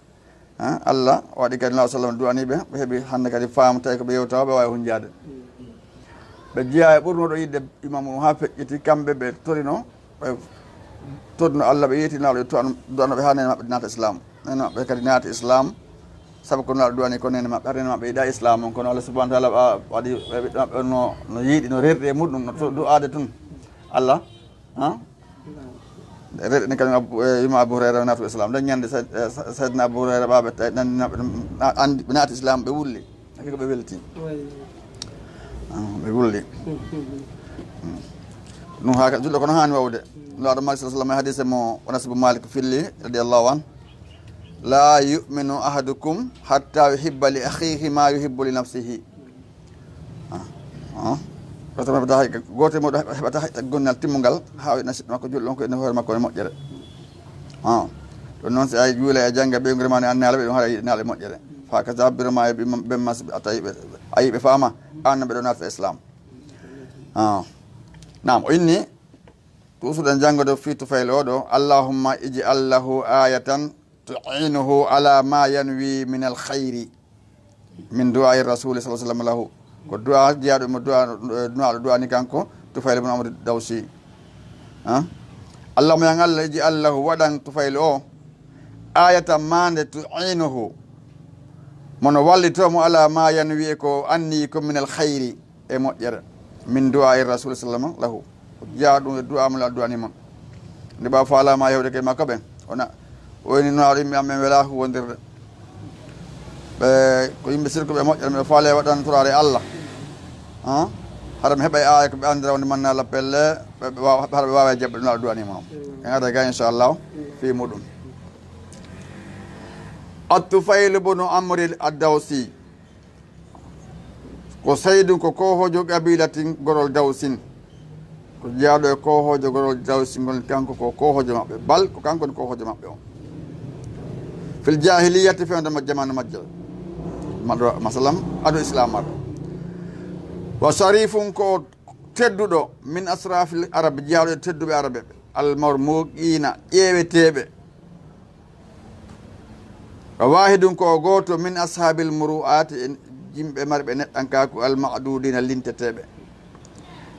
Ha? Allah waɗi kadi Nulaaɗo sallam du'anii ɓe, ɓe heɓi hannde kadi faamu tawi ko ɓe yewtawa ɓe waawi hunjaade. Ɓe jeyaa e ɓurnuɗo yiɗde imamu haa feƴƴiti, kamɓe ɓe torino, ɓe torino Allah, ɓe yeeti Nulaaɗo, du'ano, du'ano ɓe haa neene maɓɓe naata Islam. Neene maɓɓe kadi naati Islam, sabu ko Nulaaɗo du'ani ko neene maɓɓe, haa neene maɓɓe yiɗa Islam on, kono Allah subhanahu wa ta'ala wa-, waɗi ɓe ɓiɗɗo maɓɓe on no, no yiɗi, no rerri e muɗum, no to-, du'aade tun. Allah, ha? Rerri ni kañum Abu, eh, yuma Abu Hurayra naatu Islam. Nden ñande Sa-, eh, Sa-, Sayyidina Abu Hurayra ɓaaɓe ta-, nan-, nan-, na-, andi, ɓe naati Islam, ɓe wulli. Haqiqa ɓe welti. Oui. Ah, ɓe wulli. Mm. Ɗum haka julɗo kono haani wawde. Nulaaɗo Maalik sallallahu alayhi wa sallam e hadiise mo Anas ibn Maalik filli, radiyallahu anhu. "La yu'minu ahadukum hatta yuhibba li akhihi ma yuhibbu li nafsihi." Ah, ah. Gooto maɓɓe heɓata hay, gooto e mooɗon heɓata hay gonnal timmungal haa o yiɗana siɗɗo makko julɗo on ko ene hoore makko e moƴƴere. Ah. Ɗum noon si a juula e jannga ɓe ngure ma ne annaala ɓe ɗum haɗa yiɗanaale moƴƴere. Fa ka jabbiro ma e ɓe ma, a tawi ɓe, a yi ɓe faama, aan ɓe ɗo naata Islam. Ah. Naam, o inni, tuusuɗen janngude fii Tufayl o ɗo, "Allahumma ij'al lahu ayatan tu'inuhu ala ma yanwi min al khayri." Min du'a'i Rasuli sallallahu alayhi wa sallam lahu. Ko du'a jeyaaɗo mo du'a, Nulaaɗo du'ani kanko, Tufayl ibn Amr Dawsi. Ha? Allahumma, yan Allah, ij'al lahu, waɗan Tufayl o, ayatan maande, tu'inuhu, mono wallitoo mo ala ma yanwi e ko anni ko min al khayri. E moƴƴere. Min du'a'i Rasul sallallahu lahu. Ko jeyaa ɗum e du'a mo Nulaaɗo du'ani mon. Nde ɓa faalama yewde ke makko ɓen. Ona, o woni Nulaaɗo yimɓe am ɓen wela huwondirde. Ɓe ko yimɓe sirkuɓe moƴƴere, ɓe faale waɗan turaare Allah. Ha? Hara mi heɓay aaya ko ɓe anndira wonde manna lappelle, ɓe, ɓe waawa, hara ɓe waawa jaɓɓude Nulaaɗo du'ani mon. En ara ga inchallah fii muɗum. At-Tufayl ibn Amr ad-Dawsi. Ko Saydu ko koohoojo qabilatin gorol Dawsin. Ko jeyaaɗo e koohoojo gorol Dawsin ngol, kanko ko koohoojo maɓɓe. Bal ko kanko woni koohoojo maɓɓe on. Fil jahiliyyati, fewndo mo jamaanu majjal. Maɗo, masalan, ado Islam maɗo. Wa sharifun ko tedduɗo, min asrafil arab, jiyaaɗo e tedduɓe arabe ɓe, al marmuqiina, ƴeeweteeɓe. Wa wahidun, ko o gooto, min ashabil muru'aati, e yimɓe marɓe neɗɗankaaku, al ma'dudiina, linteteeɓe.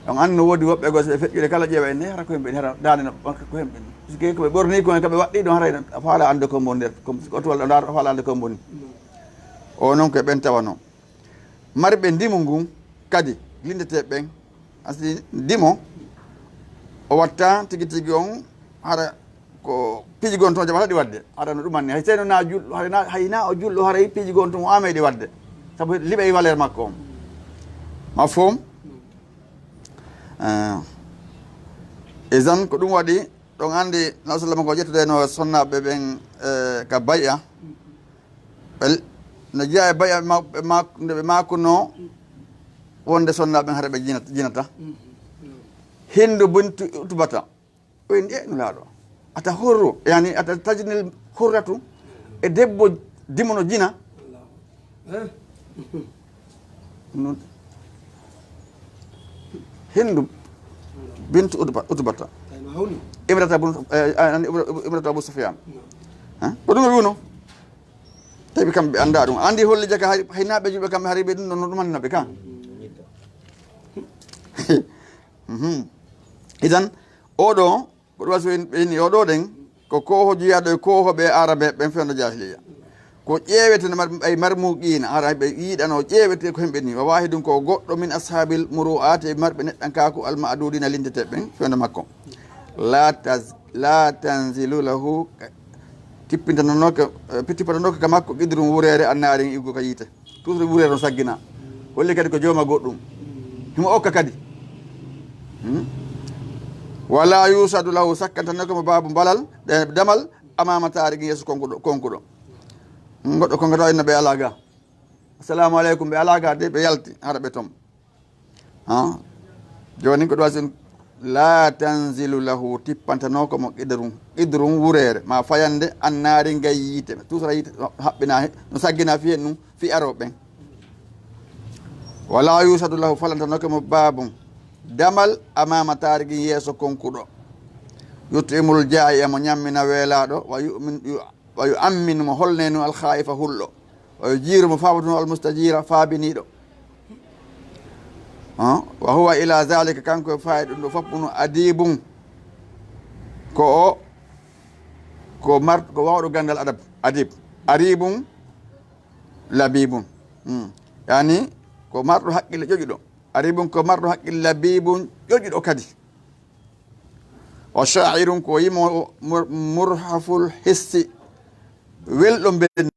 On anndi no woodi woɓɓe goo, so ɓe feƴƴude kala ƴeewa en, ne hara ko hemɓe, hara daande no, ko hemɓe. Puisque ko ɓe ɓorni ko en, ka ɓe waɗɗi ɗon, hara a faala annde ko mboni nder, comme ko to walla a faala annde ko mboni. O noon ko e ɓen tawanoo. Marɓe ndimu ngun kadi, lindeteeɓe ɓen, asi ndimo, o watta tigi tigi on, hara ko piiji gon toon jaɓata ɗi waɗde. Hara no ɗumanni, hay seyno na julɗo, hay na, hay na o julɗo, haray piiji gon toon o amay ɗi waɗde. Sabu liɓay valeur makko on. Mafhum? Eh, izan ko ɗum waɗi, ɗon anndi, Nabi sallam ko ƴettudeno sonnaaɓe ɓen, eh, ka bay'a. Ɓe l-, no jeyaa e bay'a ma-, ɓe ma-, nde ɓe maakunoo wonde sonnaaɓe ɓen hara ɓe jinat-, jinata. Hindu bintu Utbata. O inni, "E Nulaaɗo, ata hurru, yani ata tajnil hurratu, e debbo dimo no jina?" Nun, Hindu bintu Utba-, Utbata. Imrata bun, eh, an Ibra-, Imrata Abu Sufyan. Ha? Ko ɗum o wi'uno? Tawi kamɓe ɓe anndaa ɗum. Anndi holli jaka hay, hay naa ɓe juuɓe kamɓe hari ɓe ɗum ɗon no ɗum anndi no ɓe ka. Mhm. Idan, oɗo, ko ɗum waɗi so en ɓeyni oɗo ɗen, ko kooho jiyaaɗo e kooho ɓe Arabe ɓen fewndo jahiliya. Ko ƴeewete no mar-, ay marmuqiina, hara ɓe yiɗano ƴeewete ko hemɓe ni. Wa waahidun ko goɗɗo min ashaabil muru'aati e marɓe neɗɗankaaku al ma'duudiina linteteeɓe ɓen fewndo makko. La taz-, la tanzilu lahu, tippintanooka, eh, tippantanooka ka makko qidrun wureere annaari iggo ka yiite. Toujours wureere no saggina. Holli kadi ko jooma goɗɗum. Himo okka kadi. Hmm? Wala yusadu lahu, sakkantanooka mo baabu balal, de-, damal, amaama taariqin yeeso konkuɗo, konkuɗo. Hmm, goɗɗo konkata inna ɓe alaa ga. Assalamu aleykum, ɓe alaa ga de, ɓe yalti, hara ɓe tom. Ha? Jooni ko ɗum waɗi, la tanzilu lahu, tippantanooko mo qidrun, qidrun wureere, ma fayande annaari ngay yiite. Toujours yiite no haɓɓina he, no saggina fi hen ɗum, fi arooɓe ɓen. Wala yusadu lahu, falantanooke mo baabun, damal, amaama taariqin yeeso konkuɗo. Yut'imul jaa'i'a, mo ñammina weelaaɗo, wa yu'min, yu-, wa yu'amminu, mo holnenu al khaa'ifa hulɗo. O jiiru mo faabatuno al mustajiira faabiniiɗo. Ah, wa huwa ila zalika, kanko e faayi ɗum ɗo fof no adibun. Ko o, ko mar-, ko waawɗo ganndal adab, adib. Aribun, labibun. Hmm. Yani, ko marɗo haqqille ƴoƴuɗo. Aribun ko marɗo haqqille, labibun ƴoƴuɗo kadi. Wa sha'irun ko yimo mur-, murhaful hissi, welɗo mbenndi.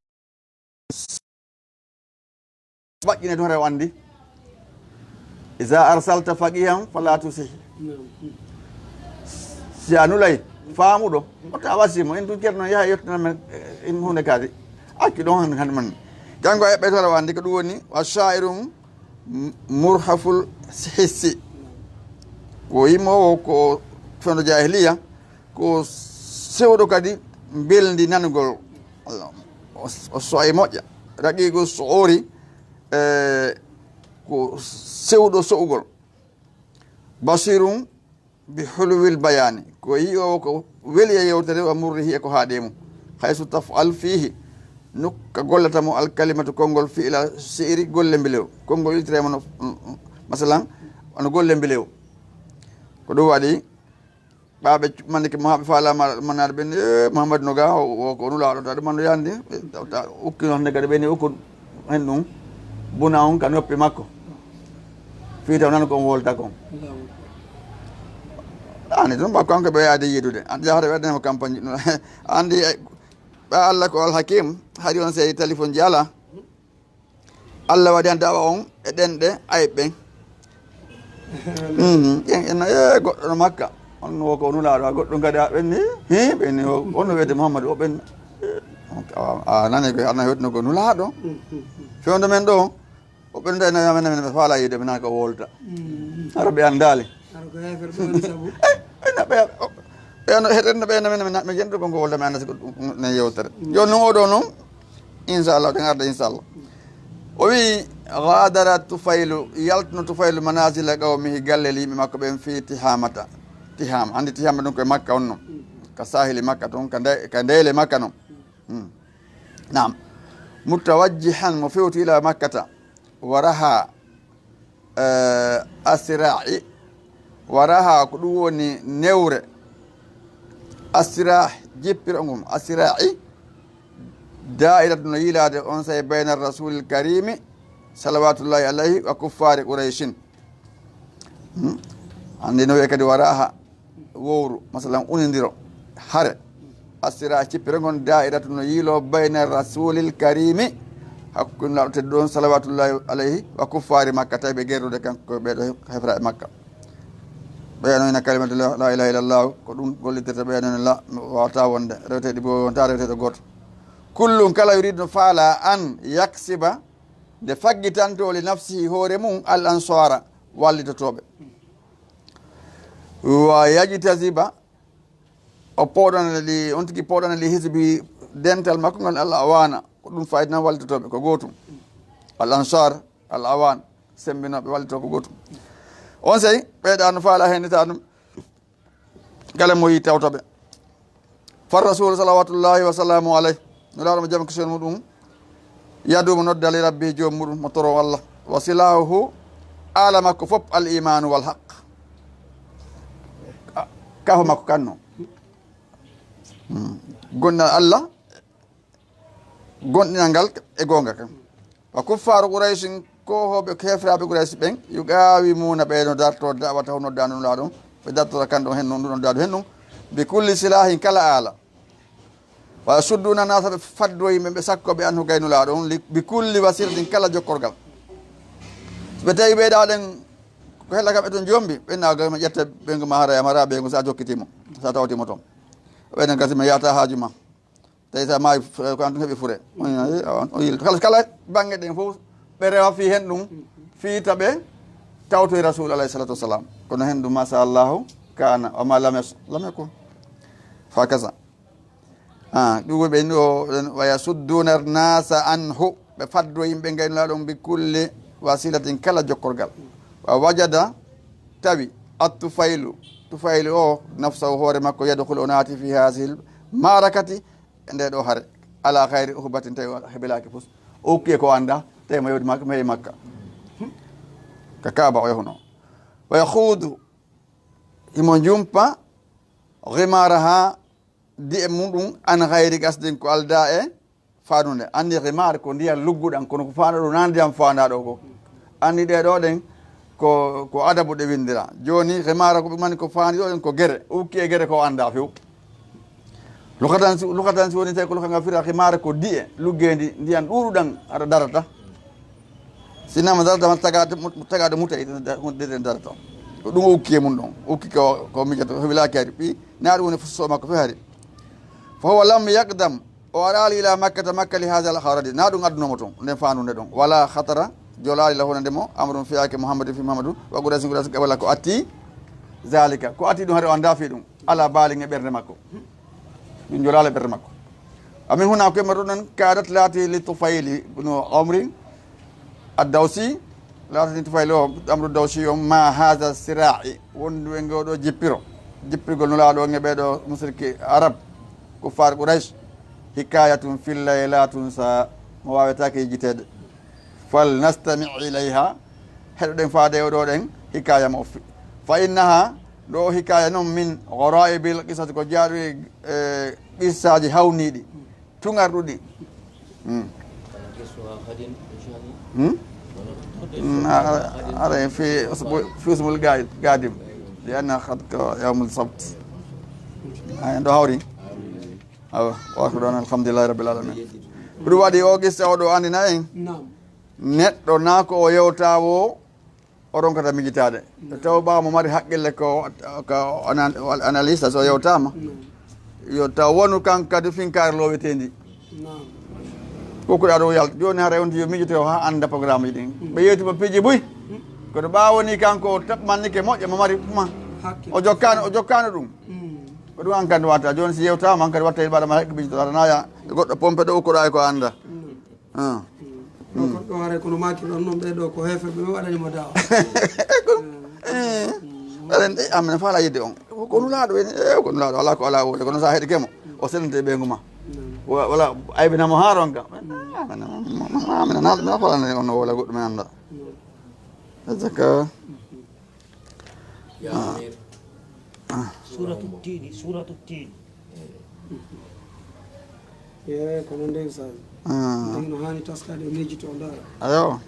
Ɓaƴƴine to rew anndi. Iza arsalta faqihan fala tusihi. Si a nulay faamuɗo, o tawa simo, en tun ceerno yaha yettina men, eh, in hunde kadi. Accu ɗon han, han man. Janngo e ɓeytore o anndi ko ɗum woni, wa sha'irun m-, murhaful hissi. Ko yimoowo ko fewndo jahiliya, ko sewɗo kadi mbelndi nanugol. O, o so'ay moƴƴa. Raqiqu su'uri, eh, ko sewɗo so'ugol. Basirun bi hulwil bayani, ko yi'oowo ko weli e yewtere, wa murrihi e ko haaɗi e mum. Haysu taf'al fihi, nokka gollata mo al kalimatu konngol fi'la si'ri golle mbilew. Konngol iltirema no, masalan, wano golle mbilew. Ko ɗum waɗi, ɓaaɓe mannike mo haa ɓe faalaama mannaade ɓen, "Eh, Muhammadu no ga, o, o ko nulaaɗo, ta ɗum anndu yande." Ta, ta, ukki noon ne kadi ɓen, ukku hen ɗum, buna on ka noppi makko. Fii taw nan ko on wolta kon. Allahu Akbar. Ani ɗum ba kanko ɓe yaade yiidude. An jahata ɓe waɗanema campagne. Andi, eh, ɓe Allah ko Al Hakim, hari on sey téléphone ji ala. Allah waɗi han da'wa on e ɗenɗe ayɓe ɓen. Mhm. Ƴen en, "Eh, goɗɗo no Makka. On wo ko nulaaɗo, goɗɗo kadi a ɓenni?" Hi, ɓenni o, on no wiyete Muhammadu, o ɓenni. Eh, a, a nani ko, ana hewtino ko nulaaɗo. Fewndo men ɗo, o ɓennda ene, men, men, men faala yiide, men nani ko wolta. Mm. Hara ɓe anndaali. Hara ko heefer ɓe woni sabu. Eh, ɓe na, ɓe, o, ɓe no, heɗen no ɓe na, men, men, men jento ko, ko wolta, men annda si ko ɗum, ɗum, ɗum yewtere. Mm. Jooni noon, oɗo noon, inchallah, ɗen arda inchallah. O wi, غادر طفيل, yaltuno Tufaylu منازل قومه, galle yimɓe makko ɓen, في تهامة. Tihaama, anndi Tihaama ɗum ko e Makka on non. Ka saahili Makka ton, ka ndey-, ka ndeele Makka non. Hmm. Naam. متوجها, mo fewti إلى مكة. ورها, eh, السراع. ورها ko ɗum woni newre. السراع, jippiro ngon. السراع دائرة no yiilaade on saa'i بين الرسول الكريم صلوات الله عليه وكفار قريش. Hmm? Anndi no wi'e kadi ورها, wowru, masalan, unindiro, hare. السراع cippiro ngon دائرة no yiiloo بين الرسول الكريم, hakkunde Nulaaɗo tedduɗo on صلوات الله عليه وكفار مكة, tawi ɓe gerrude kanko ɓee ɗoo heeferaaɓe Makka. Ɓeya no ina كلمة لا إله إلا الله, ko ɗum gollitirta, ɓeya no ina la, waawataa wonde, reweteeɗi bo wontaa reweteeɗo gooto. كل kala يريد no faalaa أن يكسب, nde faggitanto لنفسه hoore mum الأنصار, wallitotooɓe. ويجتذب, o pooɗana li, on tigi pooɗana لحزبه dental makko ngal الأعوان, ko ɗum fayda wallitotooɓe ko gootum. الأنصار, الأعوان, sembinooɓe wallitoo ko gootum. On sey ɓeyɗa no faala hennita ɗum. Kala mo yi tawta ɓe. فالرسول صلوات الله وسلامه عليه, Nulaaɗo mo jam kisan muɗum, يدعو, nodda لربه joom muɗum, mo toro Allah. وسلاحه, aala makko fof, الإيمان والحق. Ka-, kafo makko kanno. Hmm. Gonnal Allah, gonɗinal ngal e goonga kan. وكفار قريش, ko hoɓe heeferaaɓe Quraysh ɓen, يقاومون, ɓe no darto دعوته, noddaandu Nulaaɗo on, ɓe dartora kan ɗon hen non, ndu noddaandu hen non, بكل سلاح, kala aala. ويصدون الناس, ɓe faddo yimɓe, ɓe sakko ɓe عنه, gay Nulaaɗo on, li-, بكل وسيلة, kala jokkorgal. So ɓe tawi ɓeyɗa ɗen, ko hella kam e ton jombi, ɓe na gama ƴetta ɓe ngo ma hara, hara ɓe ngo sa jokkiti mo, sa tawti mo ton. Ɓe ɗen kasi ma yata haaju ma. Tawi sa maayi, f-, ko an tun heɓi fure. On, on, on yilto. Kala, kala bannge ɗen fof, ɓe rewa fii hen ɗum, fii ta ɓe tawtoy Rasul alayhi salatu wassalam. Kono hen ɗum, masha Allahu, kana, wa ma lam yas-, lam yakun. Fa kaza. Ah, ɗum woni ɓe ɗo, wa yasudduna nasa anhu. Ɓe faddo yimɓe gay Nulaaɗo on bi kulli wasilatin, kala jokkorgal. Wa wajada, tawi, at-Tufaylu, Tufaylu o, nafsahu, hoore makko, yadkhulu, o naati fi hazihil maarakati, e nde ɗo hare, ala khayri uhbatin, tawi o hebilaaki fus. O ukki e ko annda, tawi mo yewdi Makka, mo yehi Makka. Ka Kaaba o yahuno. Wa yakhudu, himo jumpa, ghimaraha, di'e muɗum, an khayri qasdin, ko alda e faandude. Anndi ghimar ko ndiyam lugguɗam, kono ko faanduɗo na ndiyam faandaɗo ko. Anndi ɗe ɗo ɗen ko, ko adabu ɗe winndira. Jooni ghimara ko ɓe mani ko faanduɗo ɗen ko gere. Ukki e gere ko annda few. Lukatan si, lukatan si woni tawi ko luka nga fira ghimar ko di'e luggeendi ndiyam ɗuuɗuɗam aɗa darata. Si nama darata ma tagaade mu-, tagaade muta ita da-, hunde darata. Ko ɗum ukki e mum ɗon. Ukki ko, ko mijato, hebilaki hari. Ɓi, na ɗum woni fuso makko fe hari. Fa huwa lam yaqdam. O araali ila Makkata, Makka, li haza al gharadi. Na ɗum adduno mo ton, nden faandu nde ɗon. Wala khatara, jolaali lahu nande mo, amrun fiyake Muhammadin fi Muhammadu, wa Quraysin, Quraysin, wala ko atti zalika. Ko atti ɗum hari o annda fi ɗum. Ala baali e ɓernde makko. Min jolaali ɓernde makko. Amin huna ko e ɗon kadat laati li Tufayli ibn Amrin, Ad-Dawsi, laatani Tufayl o, Amru Dawsi on, ma haza sira'i, wondu e ngo ɗo jippiro, jippirgol Nulaaɗo on e ɓee ɗo musriki Arab, kuffar Quraysh, hikayatun fillay la tunsa, mo waawetaake yejjiteede. Fal nastami ilayha, heɗoɗen faade e o ɗo ɗen hikaya mo offi. Fa innaha, ɗo o hikaya non min ghara'ibil qisati, ko jaaɗuɗi, e, qissaaji hawniiɗi. Tuŋarɗuɗi. Hmm. Hmm? Hmm, a-, a-, ara fi usbu-, fi usbul ga-, gadim. Li anna khad ka yawmul sabt. Ay, ɗo hawri. Awa, wa akhiru da'wana alhamdulillahi rabbil alamin. Ko ɗum waɗi o qissa o ɗo andina en. Naam. Neɗɗo na ko o yewta wo o ronkata mijitaade. Taw ɓaawo mo mari haqqille ko, ko ana-, analyste, so yewtaama, yo taw wonu kanko kadi finkaari looweteendi. Kokkuɗa ɗo yalta. Jooni hara on yo mijito haa annda programme ji ɗin. Ɓe yewti mo piiji buy. Kono ɓaawo ni kanko o taɓmannike moƴƴo mo mari ma. O jokkaano, o jokkaano ɗum. Ko ɗum an kadi watta. Jooni si yewtaama an kadi watta e ɓaɗa ma haqqe mijito. Hara na ya e goɗɗo pompe ɗo ukkoɗa e ko annda. Ah. Ɗo kon ɗo haray kono maaki ɗon noon ɓee ɗo ko heeferɓe ɓe waɗani mo daawa. Aɗen e amina faala yidde on. Ko nulaaɗo en e ko nulaaɗo alaa ko alaa wonde kono so a heɗike mo o senante e ɓeyngu ma. Wala aybinamo haa ronka. Amina naaɗo mina falani on no wola goɗɗum en annda. Zaka. Ya Amir. Suratu Tini, Suratu Tini. Ye kono nden sa. Nden no hani taskade o neji to ndara. Ayo.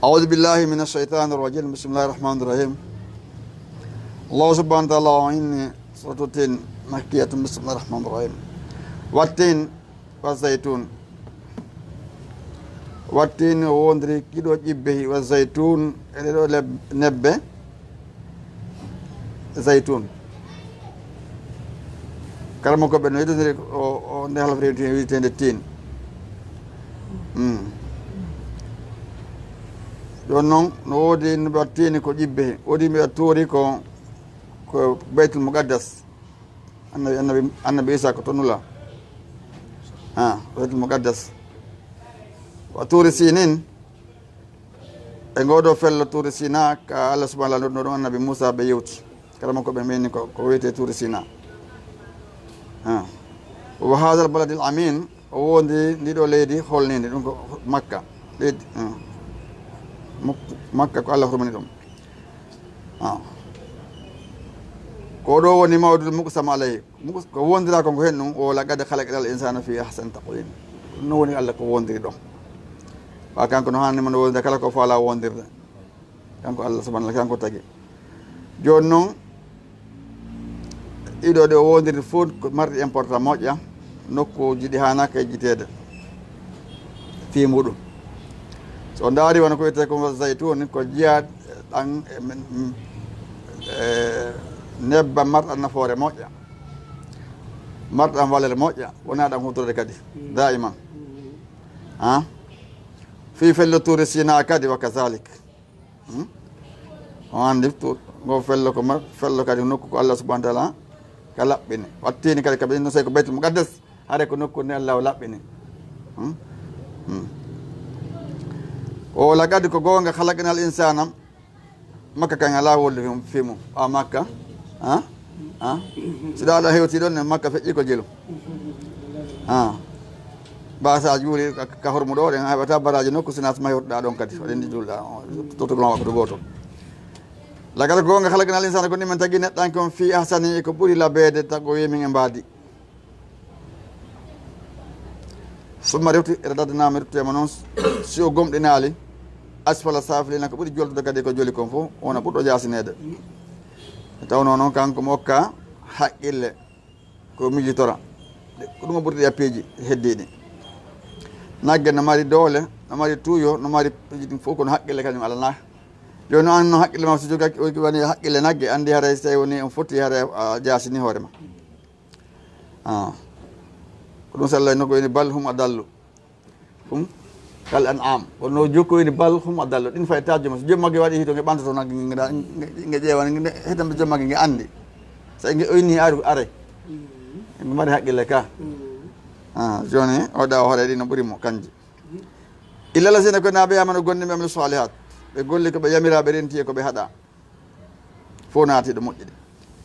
أعوذ بالله من الشيطان الرجيم. بسم الله الرحمن الرحيم. الله سبحانه وتعالى إني سورة التين مكية. بسم الله الرحمن الرحيم. والتين والزيتون. Wattiini o wondiri kiɗo ƴibbe wa zaytun e ɗeɗo nebbe zaytun. Kala mo ko ɓe no yiɗondiri o nde halaf rewti wiyeteende tin. Ɗon noon no woodi wattiini ko ƴibbe woodi mbiɗa tuuri ko ko baytul muqaddas. Annabi annabi annabi isa ko to nula. Ha, baytul muqaddas. Wa tuuri sinin. E ngoɗo fello tuuri sina ka allah subhanahu wa taala ɗum annabi musa ɓe yewti. Kala mo ko ɓe meni ko ko wiyete tuuri sina. Ha. Wa hadha al balad al amin. O wondi ndiɗo leydi holnindi ɗum ko makka. Leydi makka ko allah hurmini ɗum. Ko ɗo woni mawdul muqsam alayhi. Ko wondira kon ko hen ɗum o laqad khalaqnal insana fi ahsani taqwim. Ɗum no woni allah ko wondiri ɗon. Wa kanko no hanni mo no wondira kala ko faala wondirde. Kanko allah subhanahu wa kanko tagi. Joni noon ɗiɗo ɗe o wondirde fof ko marɗi important moƴƴa. Nokkuji ɗi hanaka e jiteede. Fii muɗum so o ndaari wona ko wiyetee ko zaytun ko jeyaa ɗan e nebbam marɗam nafoore moƴƴa, marɗam valeur moƴƴa, wonaa ɗam huutorede kadi daiman. Ha? Fii fello tuuri sina kadi wa kazalik. On anndi ngo fello ko fello kadi nokku ko allah subhanahu wa taala ka laɓɓini wattini kadi kaɓe no sey ko baytul muqaddas. Hare ko nokku nde allah o laɓɓini. O laqad ko goonga khalaqnal insana. Makka kan alaa wolde fii mum a makka. Siɗa aɗa hewti ɗon ne makka feƴƴi ko jelu. Basa juuli ka hormuɗo ɗen a heɓata baraji nokku sina suma hewtoɗa ɗon kadi waɗen ɗi julɗa. Totogolon wakkude goto. Laqad ko goonga khalaqnal insana ko nimen tagi neɗɗanke on fii ahsani ko ɓuri labeede tago wimin e mbaadi. Summa rewti radadnama ruttema noon si o gomɗinali asfala safilina ko ɓuri joltude kadi ko joli kon fof wona ɓurɗo jasinede. E tawno noon kanko mo okka haqqille ko mijitora. Ko ɗum o ɓurti ɗi appeji heddiɗi. Nagge no mari doole no mari tuyo no mari piiji ɗin fof kono haqqille kañum alana. Joni no an no haqqille ma so jogaki woni haqqille nagge andi haray so tawi woni on fotti haray a jasini hoorema. Ko ɗum sallay no ko woni bal hum adallu. Ɗum kal an am kono jokkoyni bal hum adallu ɗin fay ta jooma so jommage waɗi hito nge ɓantoto nagge nge ƴeewan hetamɓe jommage nge andi. So nge oyni aru aray. Nge mari haqqille ka. Joni oɗa o hoore ɗi no ɓuuri mo kanji. Illa lazina ko naɓe amano gonɗinɓe amil salihat. Ɓe golli ko ɓe yamira ɓe renti e ko ɓe haɗa. Fof naati ɗo moƴƴi ɗi.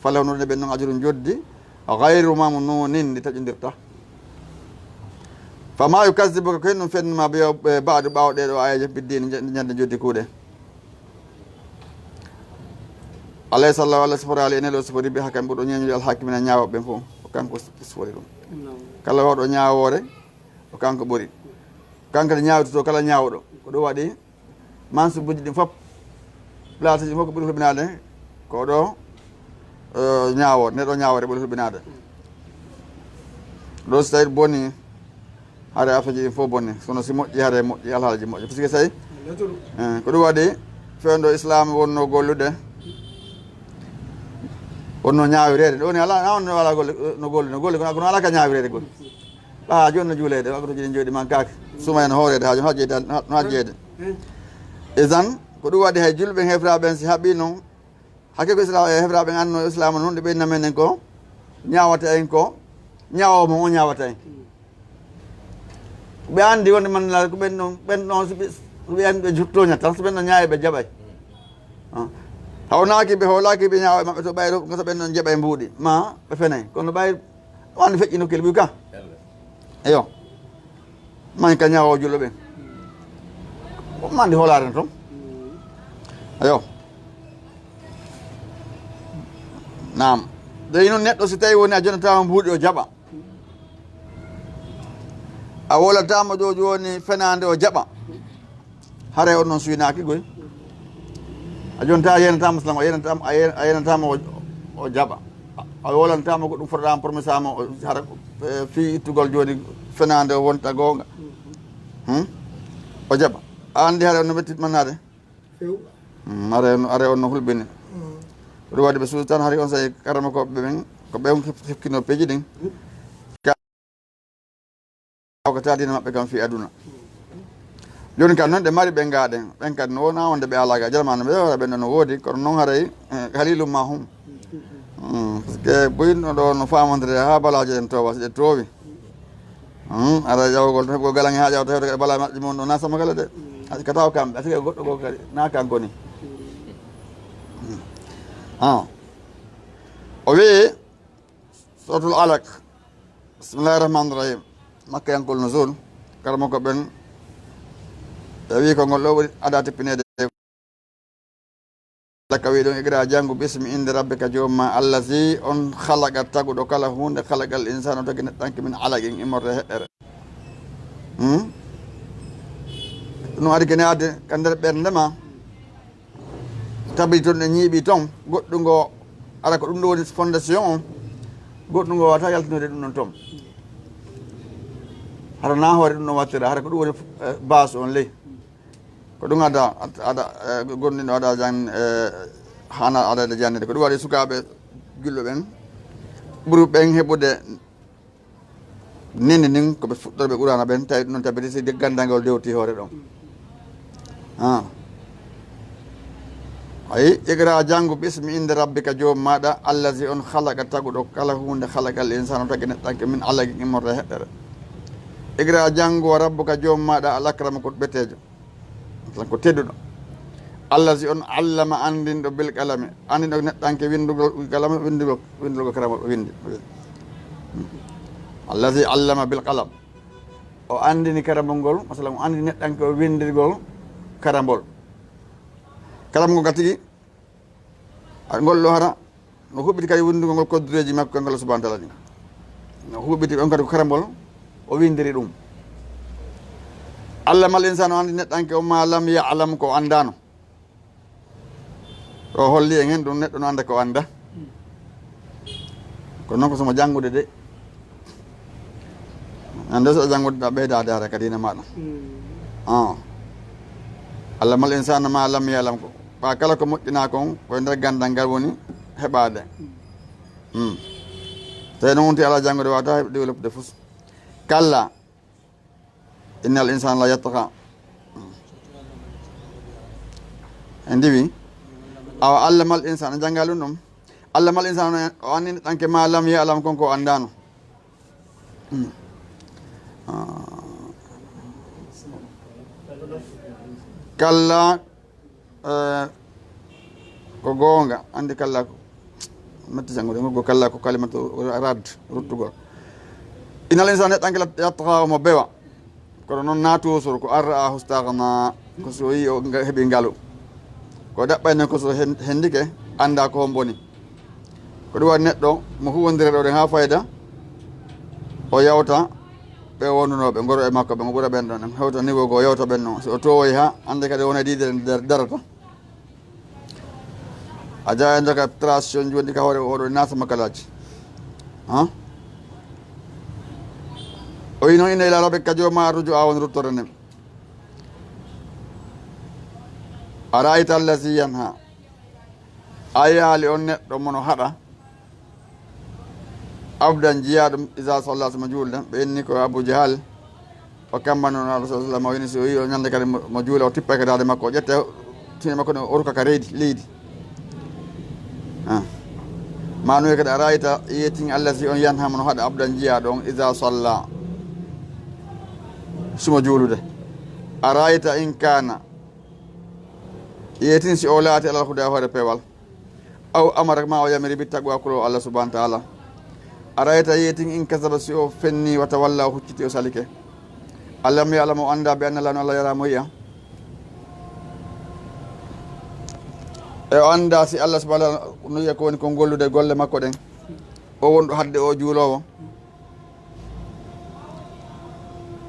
Falaw noon ɓen noon ajuru joddi gayru mamnunin ndi taƴodirta. Fama yukazzibuka ko hen ɗum fennuma be baadu ɓaawo ɗeɗo ayaji biddini ñande joddi kuuɗe. Alaysa allahu allah siforaali ene lo sifori bi hakkam ɓurɗo ñeñude alhakimina ñaawoɓe ɓen fof ko kanko sifori ɗum. Kala wawɗo ñaawoore ko kanko ɓuri. Kanko de ñaawitoto kala ñaawɗo ko ɗum waɗi. Mansubuji ɗin fof place ji fof ko ɓuri hulɓinade ko ɗo ñaawo neɗo ñaawore ɓuri hulɓinade. Ɗo so tawi boni haare affaire ji ɗin fof boni kono si moƴƴi haare moƴƴi alhaalaji moƴƴi parce que tawi ko ɗum waɗi fewndo islam wonno gollude. Wonno ñaawirede ɗo ni ala na wonno ala golle no gollude no gollude kono ala ka ñaawirede gol. Ɓa joni no juulede wakatuji ɗin jooɗi man kaka suma en hoorede ha joni hajjede no hajjede. Isan ko ɗum waɗi hay julɓe hefraɓen si haɓi noon hakke ko islam e hefraɓen anno islam noon ɗe ɓeyna men en ko ñaawata en ko ñaawo mo o ñaawata en. Ɓe anndi wonde man la ko ɓen ɗon, ɓen ɗon so ɓe, so ɓe anndi ɓe tooñat tan, so ɓen ɗon ñaawi ɓe jaɓay. Ah. Hawnaaki ɓe, hoolaaki ɓe ñaawa e maɓɓe to ɓayru, ngasa ɓen ɗon jaɓay mbuuɗi. Ma ɓe fenay. Kono ɓay wande feƴƴi nokkel ɓuy ka. Eyo. Man ka ñaawo jullo ɓen. Ko mandi hoolaare ton. Eyo. Naam. De ino neɗɗo si tawi woni a jonataama mbuuɗi o jaɓa. A wolataama ɗo jooni fenaande o jaɓa. Haray on noon suynaaki goy. A jonta a yenataama salam, a yenataama, a yen-, a yenataama o, o jaɓa. A wolantaama goɗɗum fotaɗaama promisaama o hara, eh, fii ittugol jooni fenaande o wonta goonga. Hmm? O jaɓa. A anndi haray on no ɓe titmannaade? Few. Mm, are, are on no hulɓini. Mm. Ɗum waɗi ɓe suudu tan hari on sa'i karama ko ɓe ɓen, ko ɓe on hef-, hefkino peeji ɗin. Ka-, ko ta diina maɓɓe kam fii aduna. Jooni kan noon ɗe mari ɓe gaaɗen. Ɓen kadi no wona wonde ɓe alaa ga jalmaano ɓe wara ɓen ɗon no woodi, kono noon haray, eh, halilu ma hum. Mm, parce que boyinno ɗo no faamondire haa balaaje en toowa, si ɗe toowi. Hmm, aɗa ƴawgol to heɓgol galan haa ƴawta hewta kadi bala majji mon ɗo na sama kala de. Haɗi kataw kamɓe, a sike goɗɗo goo kadi, na kanko ni. Hmm. Ah. O wi'i, Suratul Alaq. Bismillahir Rahmanir Rahim. Makka yankol nuzul. Karamo ko ɓen. E wi'i ko ngol ɗo woni ada teppineede. Laka wi ɗum iqra janngu bismi inde rabbika joom ma allazi on khalaqa taguɗo kala huunde khalaqal insana tagi neɗɗanke min alaqin immorde heɗɗere. Hmm? Ɗum ari gene adde ka nder ɓernde ma. Tabi toon ɗe ñiiɓi toon. Goɗɗum ngo ara ko ɗum ɗo woni fondation on. Goɗɗum ngo wata yaltinude ɗum ɗon toon. Hara na hoore ɗum ɗon wattira, hara ko ɗum woni, eh, base on ley. Ko ɗum ada, ada, eh, gonɗinɗo ada jan, eh, hana ada de jannde. Ko ɗum waɗi sukaaɓe julɓe ɓen ɓuri ɓen heɓude nini nin ko ɓe fuɗɗorɓe Qur'aana ɓen, tawi ɗum noon tabiti si gandagol dewti hoore ɗon. Ah. Ayi, iqra janngu bismi inde rabbika joom maɗa, allazi on khalaqa taguɗo kala huunde, khalaqal insana tagi neɗɗanke min alaqin immorde heɗɗere. Iqra janngu wa rabbuka joom maɗa al akramu ko betejo. Tan ko tedduɗo. Allazi on allama anndinɗo bil qalami. Anndinɗo neɗɗanke winndugol qalama, winndugol, winndugol karambol, o winndi. Allazi allama bil qalam. O anndini karambol ngol, masalan, o anndini neɗɗanke o winndirgol karambol. Karambol ngal tigi, a, ngol ɗo hara, no huɓɓiti kadi winndugol ngol koddureeji makko kanko Allah subhanahu wa ta'ala ɗin. No huɓɓiti ɗon kadi ko karambol, o winndiri ɗum. Allamal insana o anndi neɗɗanke o ma lam ya'lam ko o anndaano. O holli en hen ɗum neɗɗo no annda ko o annda. Kono noon ko somo janngude de. Annde so a janngude ɗa ɓeydaade hara ka diina maɗa. Mm. Ah. Allamal insana ma lam ya'lam ko. Ɓa kala ko moƴƴina kon, ko e nder ganndal ngal woni heɓaade. Mm. Tawi noon wonti ala janngude wata heɓ développé fus. Kalla. Innal insana la yatgha. En ndiwi. Awa allamal insana, janngal ɗum ɗum. Allamal insana, o anndini ɗanke ma lam ya'lam kon ko o anndaano. Hmm. Ah. Kalla, eh, ko goonga, anndi kalla ko, metti janngude, ngol ko kalla ko kalimatu rad, ruttugol. Innal insana neɗɗanke la yatgha omo bewa. Kono noon na toujours ko an ra'ahu staghna, ko so yi o nga-, heɓi ngalu. Ko ɗaɓɓayno ko so hen-, hendike, annda ko hombo ni. Ko ɗum waɗi neɗɗo mo huwondire ɗo ɗen haa fayda, o yawta ɓe wondunooɓe, ngoro e makko ɓe, mo ɓura ɓen ɗon, hewta niveau goo, yawta ɓen ɗon. Si o towoyi haa, annde kadi wona diidere nde dar-, darata. A jaa en daga trace on jooni ka hoore oɗo naata makalaaji. Ha? O ino ina ila rabbika ka jooma ruju awon ruttore nden. Araayta allazi yanha. A yaali on neɗɗo mono haɗa. Abdan jiyaaɗo iza salla suma juulde. Ɓe inni ko Abu Jahal. O kammbano Rasul sallallahu alaihi wasallam, o ini si o yi o ñande kadi mo, mo juula, o tippa ka daade makko, o ƴetta tine makko ɗen, o ruka ka reedi, leydi. Ah. Manuye kadi a rayta yeetin allazi on yanha mo no haɗa abdan jiyaaɗo on iza salla. Sumo juulude. A rayta in kana, yeetin si o laati alal huda e hoore peewal. Aw amara ma o yamiri bi taqwa kulol Allah subhanahu wa ta'ala. A rayta yeetin in kasaba si o fenni wa tawalla o hucciti o salike. Alam ya'lam o annda bi anna lano Allah yara mo yi'a. E o annda si Allah subhanahu wa ta'ala no yi'a ko woni ko gollude golle makko ɗen. O wonɗo hadde o juuloowo.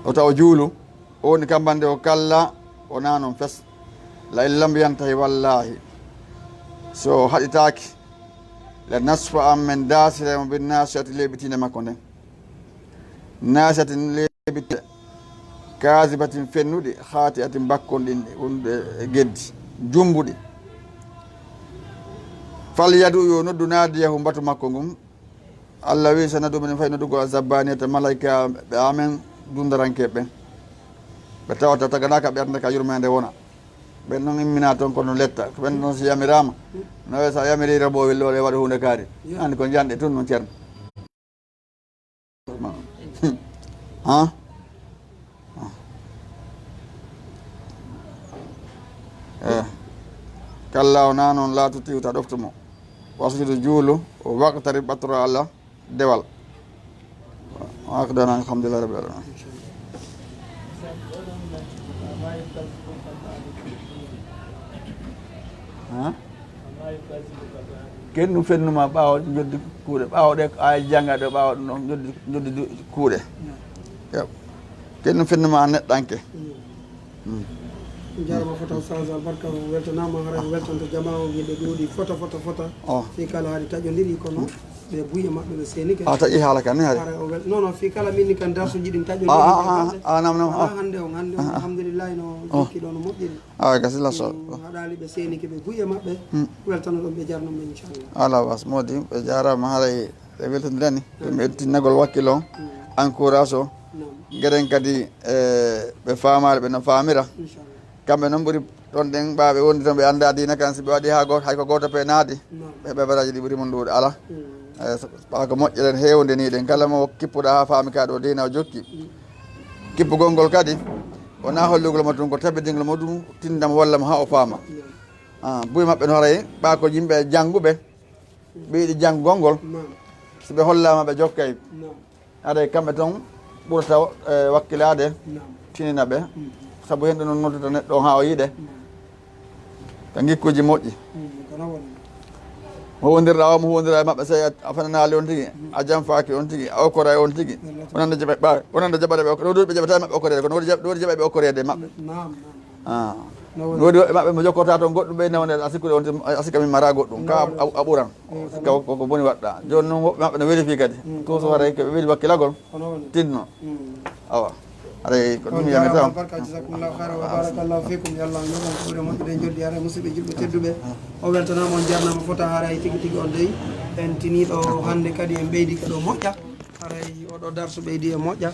O tawa juulu. O woni kambande o kalla, o na non fes. La in lam yantahi wallahi. So haɗitaaki, la nasfa an men daasiremo bin nasiyati leeɓitinde makko nden. Nasiyatin leeɓitinde, kazibatin fennuɗi, khati'atin bakkonɗinɗi, wonde e geddi, jumbuɗi. Fal yadu yo noddu nadiyahu mbatu makko ngun. Allah wi, "Sanadu min fay noddu go azabbaniyata malaika ɓe amen dundaranke ɓen. Ɓe tawata taganaka ɓe arnata ka yurmende wona. Ɓen non immina ton kono letta. Ɓen non si yamirama. No we sa yamiri rabo willo le waɗa hunde kaari. Andi ko jande tun non cerno." Ha? Eh. Kalla o na non la tuti uta ɗoftu mo. Wasjudu juulu, o waqtari ɓattora Allah dewal. Wa aqdana alhamdulillahi rabbil alamin. Ha? Ken ɗum fennuma ɓaawo joddi kuuɗe, ɓaawo ɗe a jannga ɗo, ɓaawo ɗum ɗon joddi, joddi du-, kuuɗe. Yep. Ken ɗum fennuma a neɗɗanke. Mm. Jarama fota Oustaz, albarka o weltanama, haray o weltanto jama o, yimɓe ɗuuɗi fota, fota, fota. Oh. Fi kala hari taƴodiri kono ɓe buye maɓɓe ɓe seni ke. A taƴi haala kan ni hari. Haray o wel-, non, non, fi kala min ni kan darsuji ɗin taƴodiri. Ah, ah, ah, ah, nam, nam, ah. Hande on, hande on, ah, ah, alhamdulillah no, oh, jokki ɗo no moƴƴiri. Awa, gasi la so. Mm, haɗali ɓe seni ke ɓe buye maɓɓe. Mm. Weltano ɗon ɓe jarno men inchallah. Ala was modi ɓe jarama haray ɓe weltondirani. Ɓe weltinnagol wakkilo. Mm. Encourage o. Nam. Geren kadi, e, ɓe faamaade, ɓe no faamira. Inchallah. Kamɓe noon ɓuri ɗon ɗen ɓaaɓe wondi toon, ɓe annda diina kan, si ɓe waɗi haa gooto, hay ko gooto pe naadi. Nam. Ɓe heɓa baraji ɗi ɓuri mon ɗuuɗe ala. Mm. E, so, ɓaa ko moƴƴere heewde ni ɗen, kala mo kippuɗa haa faami ka ɗo diina o jokki. Mm. Kippugol ngol kadi, wonaa hollugol mo tun, ko tabbitingol mo ɗum, tindam walla mo haa o faama. Nam. Ah, buy maɓɓe no haray, ɓaa ko yimɓe jannguɓe, ɓe yiɗi janngugol ngol. Naam. Si ɓe hollaama, ɓe jokkay. Naam. Haray kamɓe ton ɓurata, eh, wakkilaade, naam, tinina ɓe. Mm. Sabu hen ɗo noon noddata neɗɗo on haa o yiɗe. Naam. Ka ngikkuuji moƴƴi. Mm, kono woni. Mo huwondirɗa o, mo huwondira e maɓɓe, so a, a fenanaali on tigi, mm, a janfaaki on tigi, a okkoray on tigi. Wallaahi. Wonande jaɓa-, ɓa-, wonande jaɓaɗe ɓe okko-, ɗo ɗo ɓe jaɓataay maɓɓe okkoreede, kono woodi jaɓ-, woodi jaɓaɓe okkoreede e maɓɓe. Naam, naam, naam. Ah. No woni? No woodi woɓɓe maɓɓe mo jokkorta toon goɗɗum ɓe nawne a sikkude on, a sikka min mara goɗɗum. Ka a, a, a ɓuran. Eh, sikka ko, ko boni waɗɗa. Jooni noon woɓɓe maɓɓe no weli fii kadi. Mm, toujours haray ko ɓe weli wakkilagol. Kono woni. Tinno. Mm. Awa. Haray ko ɗum yamata. On jaaraama, barka, jazakumullahu khairan wa barakallahu fikum. Yo Allah yoɓ on ko ɓuri moƴƴude joddi. Haray musidɓe julɓe tedduɓe. O weltanaama, on jarnaama fota haray tigi tigi on dey. En tiniiɗo hannde kadi en ɓeydi ka ɗo moƴƴa. Haray oɗo darsu ɓeydi e moƴƴa.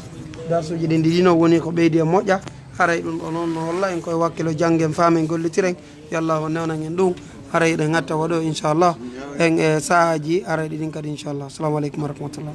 Darsuji ɗin ɗiɗi no woni ko ɓeydi e moƴƴa. Haray ɗum ɗo noon no holla en koye wakkilo janngen, faamen, gollitiren. Yo Allah on newnan en ɗum. Haray eɗen ngatta waɗo inchallah. En e saaji haray ɗiɗin kadi inchallah. Assalamu aleykum wa rahmatullah.